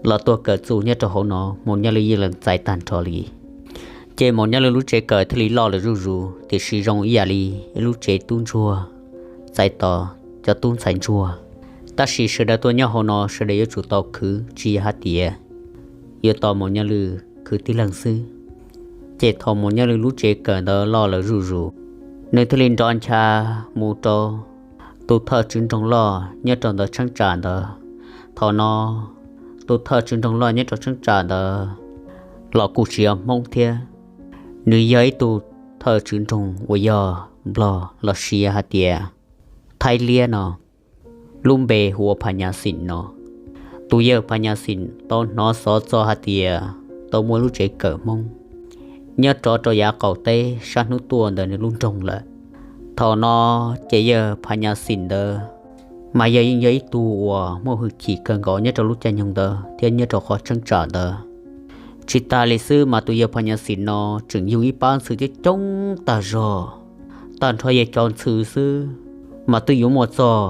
los tuaj kawm txuj nyob rau hauv no Maum Nyaj Lwm yeej lees txais tag nrho li. Ces Maum Nyaj Lwm lub tsev kawm thiaj li loj lawm zuj zus, tiam sis zoo ib yam li ib lub tsev tub ntsuag txais tos cov tub ntxhais ntsuag. Tab sis sawv daws tuaj nyob hauv no sawv daws yuav tsum tau khwv, tsis yog hais tias yuav tos Maum Nyaj Lwm khwv tib leeg xwb. Ces thaum Maum Nyaj Lwm lub tsev kawm ntawd loj lawm zuj zus, nws thiaj li nrov ncha mus rau tus thawj tswv nroog loj nyob rau ntawm cheeb tsam ntawd. Thaum no tus thawj tswv nroog loj nyob rau cheeb tsam ntawd los kuj tsis yog Hmoob thiab, nws yog ib tug thawj tswv nroog uas yog Nplog los sis hais tias Thaib Liab no, lub npe hu ua Phas Nyas Xim no. Tus yawg Phas Nyas Xim tau hnov xov txog hais tias tau muaj lub tsev kawm Hmoob nyob rov rau yav qaum teb sab hnub tuaj ntawm nws lub nroog lawm. Thaum no ces yawg Phas Nyas Xim ntawd mas yawg yeej yog ib tug uas muaj hwj chim kawg nkaus nyob rau lub caij nyoog ntawd thiab nyob rau qhov cheeb tsam ntawd. Tsis tas li xwb mas tus yawg Phas Nyas Xim no tseem yug ib pab ntxhw coob coob tag zog. Tag nrho yawg cov ntxhw xwb mas twb yuav muaj txog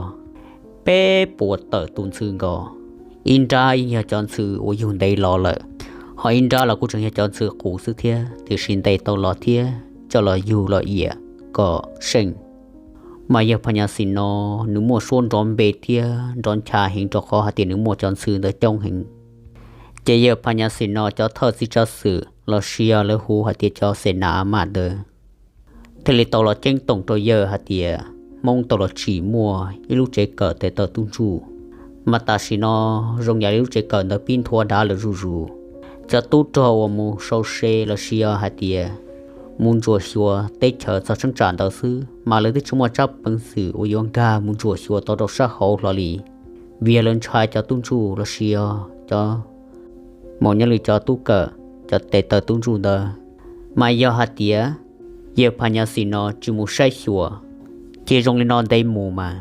peb puas tawm tus ntxhw nkaus. Ib nrab yeej yog cov ntxhw uas yug ntev los lawm, ho ib nrab los kuj tseem yog cov ntxhw qus xwb thiab, tiam sis ntes tau los thiab coj los yug los iam kom seej. Mas yawg Phas Nyas Xim no nws muaj suab nrov npe thiab nrov ncha heev rau qhov hais tias nws muaj cov ntxhw ntawd coob heev. Ces yawg Phas Nyas Xim no cov thawj txiv tsav xwm los sis yog lawv hu hais tias cov xes nas a mas ntawd thiaj li tau los ceeb toom rau yawg hais tias Hmoob tau los tsim muaj ib lub tsev kawm tes taw tub ntsuj. Mas tam sim no zoo yam li lub tsev kawm ntawd pib nthuav dav lawm zuj zus. Cov tub rog uas mus sau se los sis yog hais tias mus ntsuam xyuas teb chaws txog cheeb tsam ntawd xwb mas lawv twb tsis muaj tsab peev xwm uas yuav nkag mus ntsuam xyuas tau rau sab hauv hlo li, vim yog lawv ntshai cov tub ntsuj los sis yog cov Maum Nyaj Lwm cov tub kawm, cov tes taw tub ntsuj ntawd. Mas yog hais tias yawg Phas Nyas Xim no tsis mus saib xyuas, ces zoo li no ntev mus mas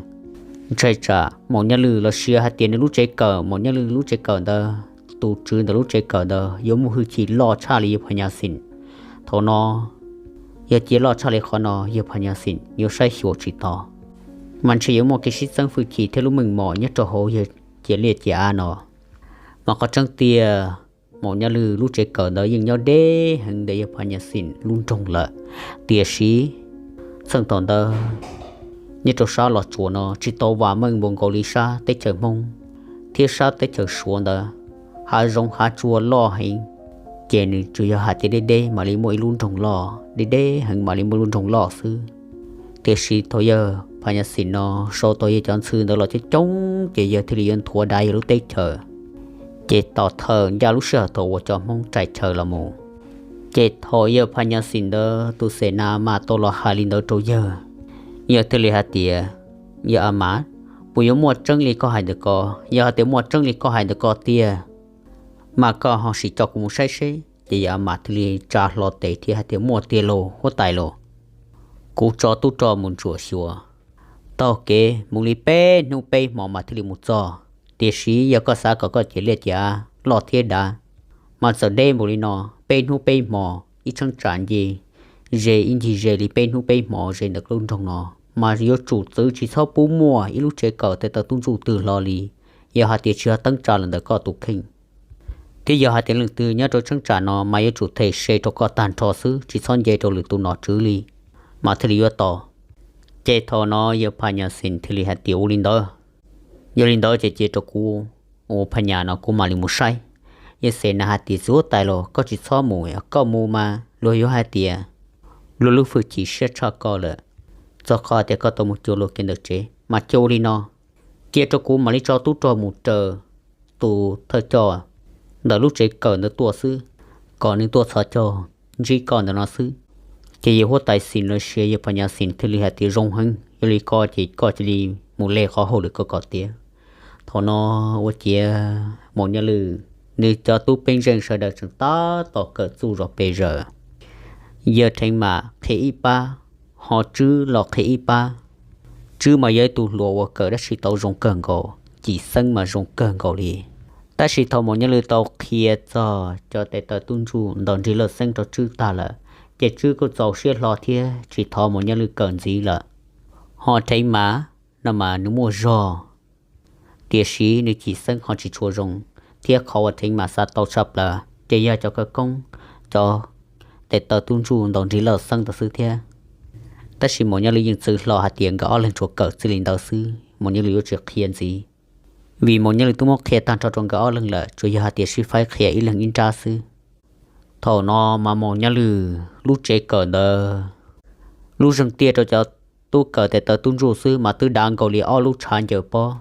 ntshai tsam Maum Nyaj Lwm los sis hais tias nws lub tsev kawm, Maum Nyaj Lwm lub tsev kawm ntawd, tus tswv ntawm lub tsev kawm ntawd yuav muaj hwj chim loj tshaj li yawg Phas Nyas Xim. Thaum no yog cia loj tshaj li qhov no yawg Phas Nyas Xim yuav saib xyuas tsis tau, mas ntshe yuav muaj kev sib txeeb hwj chim thiab lub meej mom nyob rau hauv yawg ciam liaj ciam av no. Mas qhov tseeb tiag Maum Nyaj Lwm lub tsev kawm ntawd yeej nyob deb heev ntawm yawg Phas Nyas Xim lub nroog lawm. Tiam sis txheej thaum ntawd nyob rau sab Los Tsuas no tsis tau vam meej npaum nkaus li sab teb chaws Hmoob thiab sab teb chaws Suav ntawd, hav zoov hav tsuag loj heev. Ces nws tsuas yog hais tias deb deb mam li muaj ib lub nroog loj, deb deb heev mam li muaj lub nroog loj xwb. Tiam sis thaum yawg Phas Nyas Xim no sau tau yawg cov ntxhw ntawd los coob coob ces yawg thiaj li yuav nthuav dav yawg lub teb chaws. Ces tom thawm ncaj lub sij hawm thaum uas cov Hmoob rais chaw los mus, ces thaum yawg Phas Nyas Xim ntawd tus xes nas a mas tau los hais li ntawd rau yawg, yawg thiaj li hais tias, yawg a mas, puas yuav muaj tseeb li koj hais ntawm ko? Yog hais tias muaj tseeb li koj hais ntawm ko tiag, mas koj ho sim coj kuv mus saib seb. Ces yawg a mas thiaj li tsa hlo tes thiab hais tias, muaj tiag lauj huab tais lauj, kuv tso tub rog mus ntsuam xyuas, taug kev mus li peb hnub peb hmo mas thiaj li mus txog. Tiam sis yog koj xav kom koj ciam liaj ciam av loj thiab dav, mas txawm deb npaum li no, peb hnub peb hmo, ib cheeb tsam nce ze ib ncig ze li peb hnub peb hmo ze ntawm lub nroog no, mas yuav tsum txwv tsis txhob pub muaj ib lub tsev kawm tes taw tub ntsuj twg hlo li, yog hais tias tsis yog teeb tsa los ntawm koj tus kheej. Thiab yog hais tias leej twg nyob rau cheeb tsam no mas yuav tsum them se rau koj tag nrho xwb, tsis txhob nce rau lwm tus nom tswv li, mas thiaj li yuav tos. Ces thaum no yawg Phas Nyas Xim thiaj li hais tias, ua li ntawd, yog li ntawd ces cia rau kuv ua Phas Nyas no kuv mam li mus saib. Yawg xes nas hais tias, txiv huab tais los koj tsis txhob mus, koj mus mas luag yuav hais tias luag lub hwj chim siab tshaj koj lawm, txog qhov tias koj tau mus cuag luag kev ntawm tsev. Mas cia ua li no, cia rau kuv mam li tso tub rog mus raws tus thawj coj ntawm lub tsev kawm ntawd tuaj xwb, kom nws tuaj txhos caug ntsib koj ntawm no xwb. Ces yawg huab tais Xim los sis yawg Phas Nyas Xim thiaj li hais tias, Zoo heev, yog li ko ces koj cia li mus le qhov hauj lwm koj kom tiav. Thaum no ua ciav Maum Nyaj Lwm nws cov tub peeb zeej sawv daws tseem tab tom kawm txuj zos pes zaws. Yawg Theev Mam qhia ib pab, ho Tswb los qhia ib pab. Tswb mas yog ib tug hluas uas kawm dab tsi tau zoo kawg nkaus, cim xeeb mas zoo kawg nkaus li. Tab sis thaum Maum Nyaj Lwm tau qhia txog cov tes taw tub ntsuj ntaus nrig lawj xeeb rau Tswb tag lawm, ces Tswb kuj txaus siab hlo thiab tsis thov Maum Nyaj Lwm kawm ntxiv lawm. Ho Theev Mam no mas nws muaj zog, tiam sis nws cim xeeb ho tsis tshua zoo, thiab qhov uas Theev Mam xav tau tshaj plaws ces yog cov khawv koob, cov tes taw tub ntsuj ntaus nrig lawj xeeb ntawd xwb thiab. Tab sis Maum Nyaj Lwm yeej txwv hlo hais tias nkawd ob leeg tsuas kawm txij li ntawd xwb, Maum Nyaj Lwm yuav tsis qhia ntxiv, vim Maum Nyaj Lwm twb muab qhia tag nrho rau nkawd ob leeg lawm, tsuas yog hais tias sib faib qhia ib leeg ib nrab xwb. Thaum no mas Maum Nyaj Lwm lub tsev kawm ntawd, lub zeeg tiaj rau cov tub kawm tes taw tub ntsuj xwb mas twb dav nkaus li ob lub tshav ncaws pob.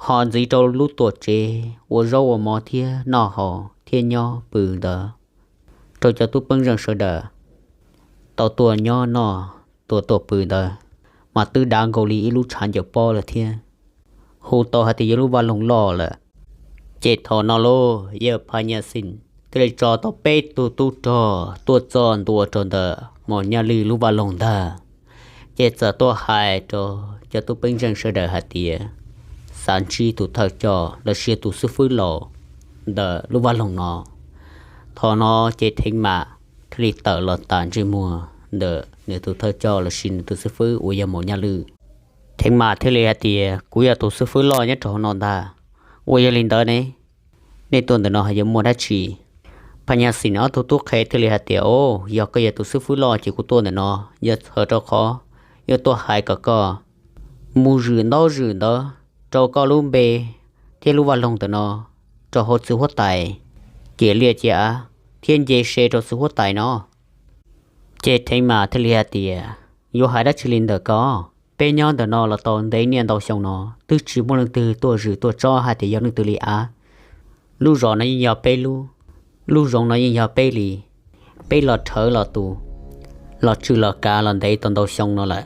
Ho ntxiv rau lub tuam tsev ua zaub ua mov thiab noj haus thiab nyob pw ntawd, rau cov tub peeb zeej sawv daws tau tuaj nyob noj, tuaj tuaj pw ntawd, mas twb dav nkaus li ib lub tshav ncaws pob lawm thiab, hu tau hais tias yog lub vaj loog loj lawm. Ces thaum no lauj, yawg Phas Nyas Xim thiaj li tso tau peb tug tub rog tuaj txog ntua rau ntawm Maum Nyaj Lwm lub vaj loog ntag. Ces txawm tuaj hais rau cov tub peeb zeej sawv daws hais tias xav ntsib tus thawj coj los sis tus xib fwb laus ntawm lub vaj loog no. Thaum no ces Theev Mam thiaj li tawm los tas ntsej muag ntawm nws tus thawj coj los sis nws tus xib fwb uas yog Maum Nyaj Lwm. Theev Mam thiaj li hais tias, Kuv yog tus xib fwb loj nyob rau hauv no ntag. Ua yog li ntawd ne, nej tuaj ntawm no yuav muaj dab tsi? Phas Nyas Xim ob tug tub qhe thiaj li hais tias, O, yog koj yog tus xib fwb loj ces kuv tuaj ntawm no yog txhawm rau qhov yuav tuaj hais kom koj mus zwm ntaub zwm ntawv rau koj lub npe thiab lub vaj loog ntawm no rau hauv txiv huab tais ciam liaj ciam av thiab nce se rau txiv huab tais no. Ces Theev Mam thiaj li hais tias, Yuav hais dab tsi li ntawm ko? Peb nyob ntawm no los tau ntev niaj ntau xyoo no twb tsis muaj leej twg tuaj zwm tuaj tsob hais tias yog leej twg li av. Lub zos no yeej yog peb lub, lub zoov no yeej yog peb li. Peb los rhawv los tus, los tswj los kav los ntev tau ntau xyoo no lawm.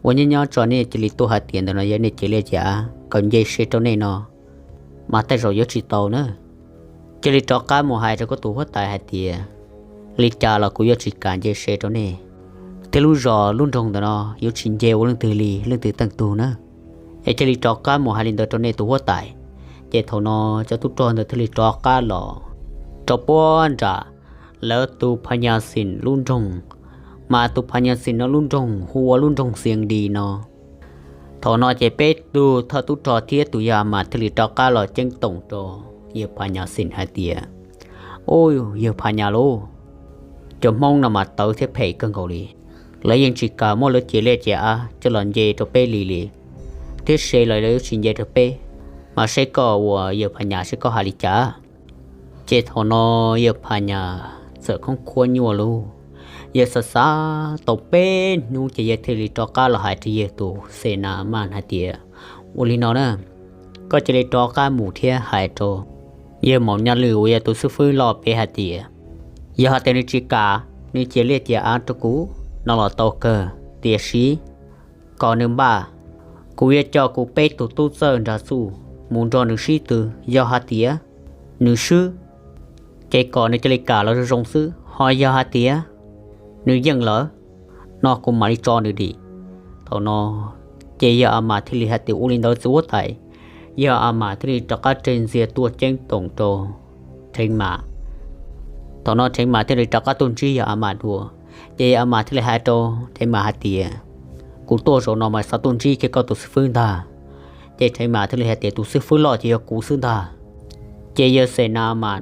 Ua nyob nyob tso nej cia li tuaj hais tias ntawm no yog nej ciam liaj ciam av kom nce se rau nej no, mas tej zaum yuav tsis tau na. Cia li rov qab mus hais rau koj tus huab tais hais tias li cas los kuv yuav tsis kam nce se rau nej, thiab lub zos lub nroog ntawm no yuav tsis nce ua leej twg li leej twg teej tug na. Es cia li rov qab mus hais li ntawd rau nej tus huab tais. Ces thaum no cov tub rog ntawd thiaj li rov qab los rau puag nram lawv tus Phas Nyas Xim lub nroog, mas tus Phas Nyas Xim no lub nroog hu ua lub nroog Xias Dis no. Thaum no ces peb tug thawj tub rog thiab tus yawg A Mas thiaj li rov qab los ceeb toom rau yawg Phas Nyas Xim hais tias, Ub, yawg Phas Nyas lauj, cov Hmoob no mas tawv thiab phem kawg nkaus li. Lawv yeej tsis kam muab lawv ciam liaj ciam av coj los nce rau peb li li, thiab se los lawv yuav tsis nce rau peb. Mas seb koj ua yawg Phas Nyas seb koj hais li cas? Ces thaum no yawg Phas Nyas txawm khoob khuab nyuaj lauj, yawg xav xav tau peb hnub ces yawg thiaj li rov qab los hais rau yawg tus Xes Nas Mas hais tias, Ua li no na, koj cia li rov qab mus thiab hais rau yawg Maum Nyaj Lwm uas yog tus xib fwb loj pem hais tias, yog hais tias nws tsis kam nws ciam liaj ciam av rau kuv no los tau kawg, tiam sis kom nws npaj, kuv yuav coj kuv peb tug tub txawj nrag txuj mus nrog nws sib tw. Yog hais tias nws swb, ces kom nws cia li kam los zoo zoo xwb, ho yog hais tias nws yeej lawm no kuv mam li tso nws dim. Thaum no ces yawg A Mas thiaj li hais tias, Ua li ntawd txiv huab tais. Yawg A Mas thiaj li rov qab tseg ntxiag tuaj ceeb toom rau Theev Mas. Thaum no Theev Mas thiaj li rov qab tuaj ntsib yawg A Mas dua. Ces yawg A Mas thiaj li hais rau Theev Mas hais tias, Kuv tuaj zaum no mas xav tuaj ntsib kiag koj tus xib fwb ntag. Ces Theev Mas thiaj li hais tias, Tus xib fwb loj ces yog kuv xwb ntag. Ces yawg Xes Nas Mas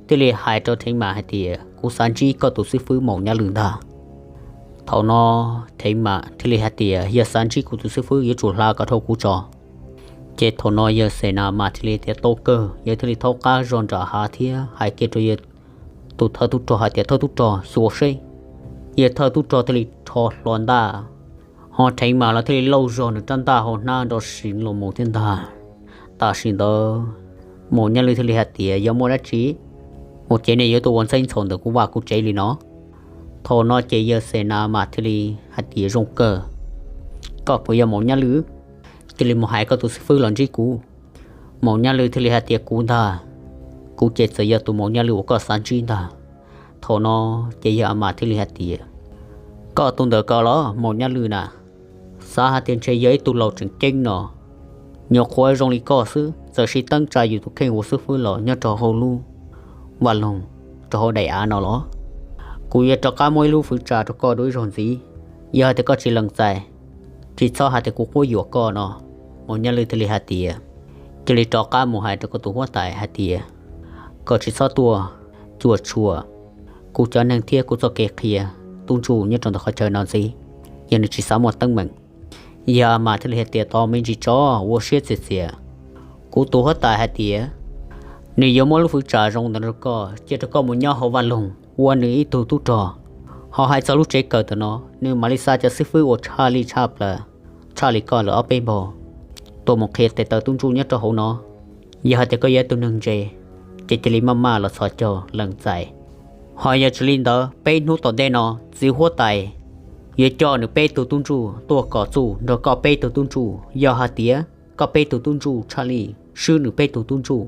thiaj li hais rau Theev Mas hais tias, Kuv xav ntsib koj tus xib fwb Maum Nyaj Lwm ntag. Thaum no Theev Mas thiaj li hais tias, Yog xav ntsib kuv tus xib fwb yuav tsum hla kom dhau kuv tso. Ces thaum no yawg Xes Nas Mas thiaj li tias, Tau kawg. Yawg thiaj li thaub qab zog nram hav thiab hais kiag rau yawg tus thawj tub rog hais tias, Thawj tub rog, xyuas seb. Yawg thawj tub rog thiaj li rho hlo ntaj, ho Theev Mas los thiaj li lauj zog nws rab ntaj hauv hnab nrov siv los mus thiab ntag. Tam sim ntawd Maum Nyaj Lwj thiaj li hais tias, Yog muaj dab tsi? Ua cas nej yuav tuaj ua ntxheb ntxhov ntawm kuv vaj kuv tsev li no? Thaum no ces yawg Xes Nas mas thiaj li hais tias, Zoo kawg, koj puas yog Maum Nyaj Lwj? Cia li mus hais koj tus xib fwb los ntsib kuv. Maum Nyaj Lwj thiaj li hais tias, Kuv ntag, kuv ces txawm yog tus Maum Nyaj Lwj uas koj xav ntsib ntag. Thaum no ces yawg A Mas thiaj li hais tias, Koj tus ntawm ko los Maum Nyaj Lwj na, xav hais tias ntshe yog ib tug laus tseem ceeb no, nyuam qhuav zoo li koj xwb txawm sib teeb tsa yus tus kheej ua xib fwb los nyob rau hauv lub vaj loog rau hauv daim av no los? Kuv yuav rov qab muab ib lub fwv tsa rau koj dua ib zaug ntxiv, yog hais tias koj tsis lees txais, tsis txhob hais tias kuv quab yuam koj no. Maum Nyaj Lwj thiaj li hais tias, Cia li rov qab mus hais rau koj tus huab tais hais tias kom tsis txhob tuaj cuam tshuam kuv cov neeg thiab kuv txoj kev qhia tub ntsuj nyob rau ntawm qhov chaw no ntxiv, yog nws tsis xav muaj teeb meem. Yawg A Mas thiaj li hais tias, Tos me ntsis tso, ua siab txias txias. Kuv tus huab tais hais tias nws yuav muab lub fwv tsa zoo ntawd rau koj, cia rau koj mus nyob hauv vaj loog ua nws ib tug tub rog, ho hais txog lub tsev kawm ntawm no nws mam li xa cov xib fwb uas tshaj lij tshaj plaws, tshaj li koj lawm ob peb npaug, tuaj mus qhia tes taw tub ntsuj nyob rau hauv no. Yog hais tias koj yog ib tug neeg ntse, ces cia li maj maj los txhos caug lees txais. Ho yog tsis li ntawd, peb hnub tom ntej no txiv huab tais yuav coj nws peb tug tub ntsuj tuaj kom txuj nrog koj peb tug tub ntsuj. Yog hais tias koj peb tug tub ntsuj tshaj lij swb nws peb tug tub ntsuj,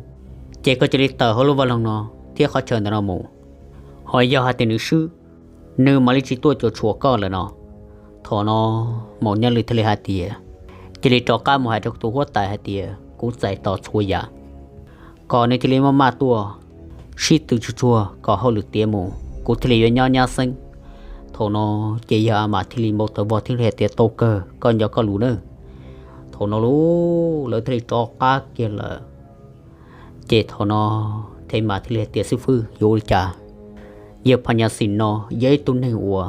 ces koj cia li tawm hauv lub vaj loog no thiab qhov chaw ntawm no mus. Ho yog hais tias nws swb, nws mam li tsis tuaj cuam tshuam koj lawm no. Thaum no Maum Nyaj Lwj thiaj li hais tias, Cia li rov qab mus hais rau tus huab tais hais tias kuv txais tos txhua yam, kom nws thiaj li maj maj tuaj sib tw tsuag tsuag kom hauj lwm tiav mus, kuv thiaj li yuav nyob nyab xeeb. Thaum no ces yawg A Mas thiaj li npau taws vog thiaj li hais tias, Tau kawg, koj nco koj lus nawb. Thaum no lawv thiaj li rov qab kiag lawm. Ces thaum no Thev Mas thiaj li hais tias, Xib fwb, yuav ua li cas? Yawg Phas Nyas Xim no yog ib tug neeg uas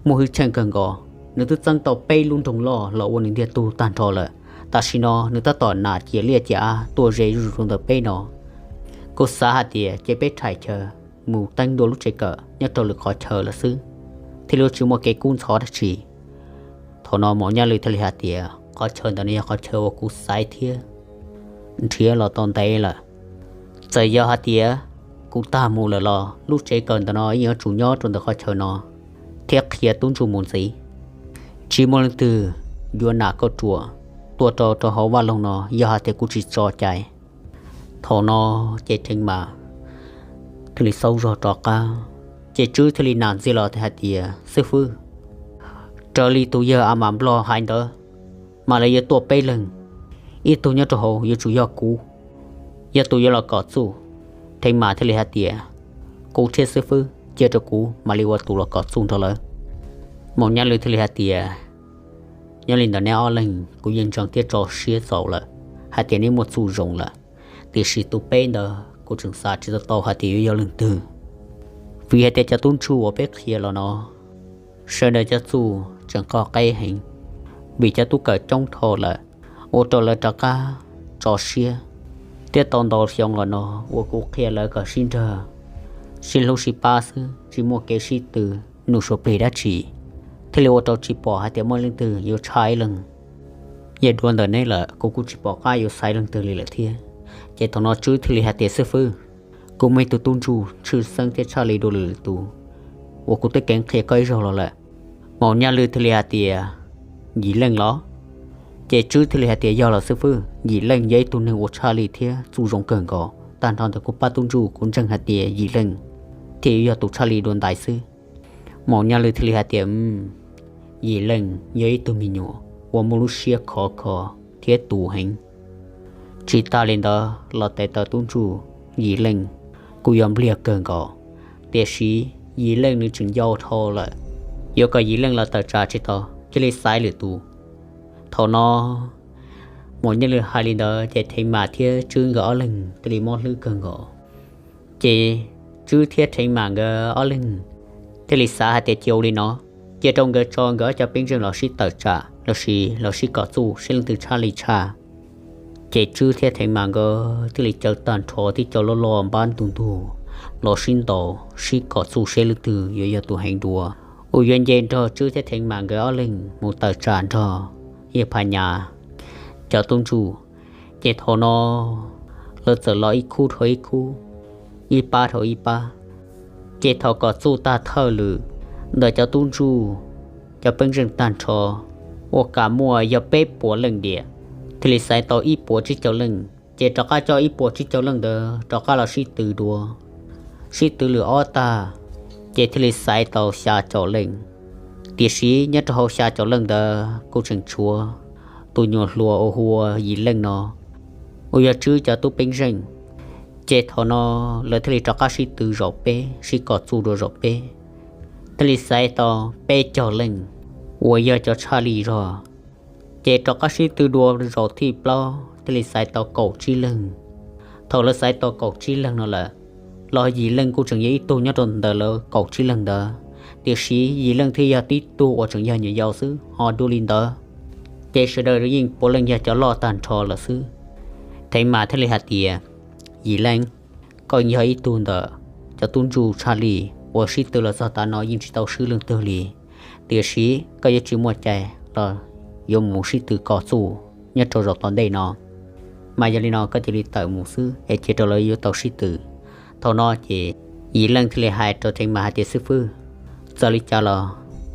muaj hwj chim kawg nkaus, nws twb txeeb tau peb lub nroog loj los ua nws ntiag tug tag nrho lawm. Tam sim no nws tab tom nam ciam liaj ciam av tuaj ze zuj zus rau ntawm peb no. Kuv xav hais tias cia peb rhais chaw mus teeb dua lub tsev kawm nyob rau lwm qhov chaw lawm xwb, thiaj li tsis muaj kev kub ntxhov dab tsi. Thaum no Maum Nyaj Lwj thiaj li hais tias, Qhov chaw ntawd no yog qhov chaw uas kuv xaiv thiab nrhiav los tau ntev lawm. Txawm yog hais tias kuv tag mus lawm los lub tsev kawm ntawm no yeej yuav tsum nyob rau ntawm qhov chaw no thiab qhia tub ntsuj mus ntxiv. Tsis muaj leej twg yuav nam koj ruam tuaj rau rau hauv vaj loog no yog hais tias kuv tsis tso cai. Thaum no ces Thev Mas thiaj li xaub zog rov qab, ces Tswb thiaj li nam ntxiag los hais tias, Xib fwb, raws li tus yawg A Mas Nplog hais ntawd, mas lawv yuav tuaj peb leeg, ib tug nyob rau hauv yuav tsum yog kuv, yog tus yuav los kom txuj. Thev Mas thiaj li hais tias, Kuv thiab xib fwb, cia rau kuv mam li ua tus los kom txuj nrog lawv. Maum Nyaj Lwj thiaj li hais tias, Nyob li ntawd neb ob leeg kuv yeej ntseeg thiab tso siab txaus lawm hais tias neb muaj txuj zoo lawm, tiam sis tus peb ntawd kuv tseem xav tsis tau tau hais tias yuav yog leej twg, vim hais tias cov tub ntsuj uas peb qhia los no sawv daws cov txuj tseem qoj qeb heev, vim cov tub kawm coob dhau lawm, ua rau lawv rov qab tso siab thiab tau ntau xyoo los no uas kuv qhia lawv kom sib nrog sib hlub sib pab xwb, tsis muaj kev sib tw nug suav plig dab tsi, thiaj li ua rau tsis pom hais tias muaj leej twg yuav tshaj ib leeg. Yog dua ntawm neb lawm kuv kuj tsis pom qab yuav xaiv leej twg li lawm thiab. Ces thaum no Tswb thiaj li hais tias, Xib fwb, kuv muaj ib tug tub ntsuj tshwj xeeb thiab tshaj li dua lwm tus uas kuv twb keev qhia koj ib zaug los lawm. Maum Nyaj Lwj thiaj li hais tias, Yim Leej los? Ces Tswb thiaj li hais tias, Yog los xib fwb, Yim Leej yog ib tug neeg uas tshaj li thiab txuj zoo kawg nkaus. Tag nrho ntawm kuv pab tub ntsuj kuv ntseeg hais tias Yim Leej thiaj yuav yog tus tshaj li dua ntais xwb. Maum Nyaj Lwj thiaj li hais tias, Yim Leej yog ib tug me nyuam uas muaj lub siab khov kho thiab tus heev. Tsis tas li ntawd los tes taw tub ntsuj Yim Leej kuj yog npliag kawg nkaus, tiam sis Yim Leej nws tseem yau dhau lawm, yuav kom Yim Leej los tawm tsam tsis tau, cia li xaiv lwm tus. Thaum no Maum Nyaj Lwj hais li ntawd ces Theev Mas thiab Tswb nkawd ob leeg thiaj li mob hlwb kawg nkaus. Ces Tswb thiab Theev Mas nkawd ob leeg thiaj li xav hais tias cia ua li no, cia rau nkawd tso nkawd ob cov pej xeem los sib tawm tsam lossis los sib kom txuj seb leej twg tshaj li tshaj. Ces Tswb thiab Theev Mas nkawd thiaj li caw tag nrho tib co loj loj npab ntug ntug los sib ntaus sib kom txuj seb leej twg yuav yog tus heev dua uas yuav nce nrog Tswb thiab Theev Mas nkawd ob leeg mus tawm tsam nrog Yawg Phas Nyas cov tub ntsuj. Ces thaum no lawv txawm los ib khub dhau ib khub, ib pab dhau ib pab. Ces thaum kom txuj tag thawj lwm ntawm cov tub ntsuj, cov pej xeem tag nrho uas kam muaj yog peb puas leej diam, thiaj li xaiv tau ib puas tsib caug leej. Ces rov qab coj ib puas tsib caug leej ntawd rov qab los sib tw dua. Sib tw lwm ob tag, ces thiaj li xaiv tau xya caum leej. Tiam sis nyob rau hauv xya caum leej ntawd kuj tseem tshuav tus nyuam hluas uas hu ua Yim Leej no, uas yog Tswb cov tub pej xeem. Ces thaum no lawv thiaj li rov qab sib tw zaum peb, sib kom txuj dua zaum peb, thiaj li xaiv tau peb caug leej uas yog cov tshaj lij zog. Ces rov qab sib tw dua zaum thib plaub thiaj li xaiv tau kaum tsib leeg. Thaum lawv xaiv tau kaum tsib leeg no lawm, los Yim Leej kuj tseem yog ib tug nyob rau ntawm lawv kaum tsib leeg ntawd, tiam sis Yim Leej thiaj yog tib tug uas tseem yog nyuam yaus xwb. Ho dua li ntawd, ces sawv daws yeej puav leej yog cov loj tag nrho lawm xwb. Theev Mas thiaj li hais tias, Yim Leej, koj yog ib tug ntawm cov tub ntsuj tshaj lij uas sib tw los txog tav no yeej tsis tau swb leej twg li, tiam sis koj yuav tsis muaj cai los yuav mus sib tw kom txuj nyob rau zaum tom ntej no. Mas yog li no koj cia li tawm mus xwb es cia rau lawv yuav tau sib tw. Thaum no ces Yim Leej thiaj li hais rau Theev Mas hais tias, Xib fwb, txawm li cas los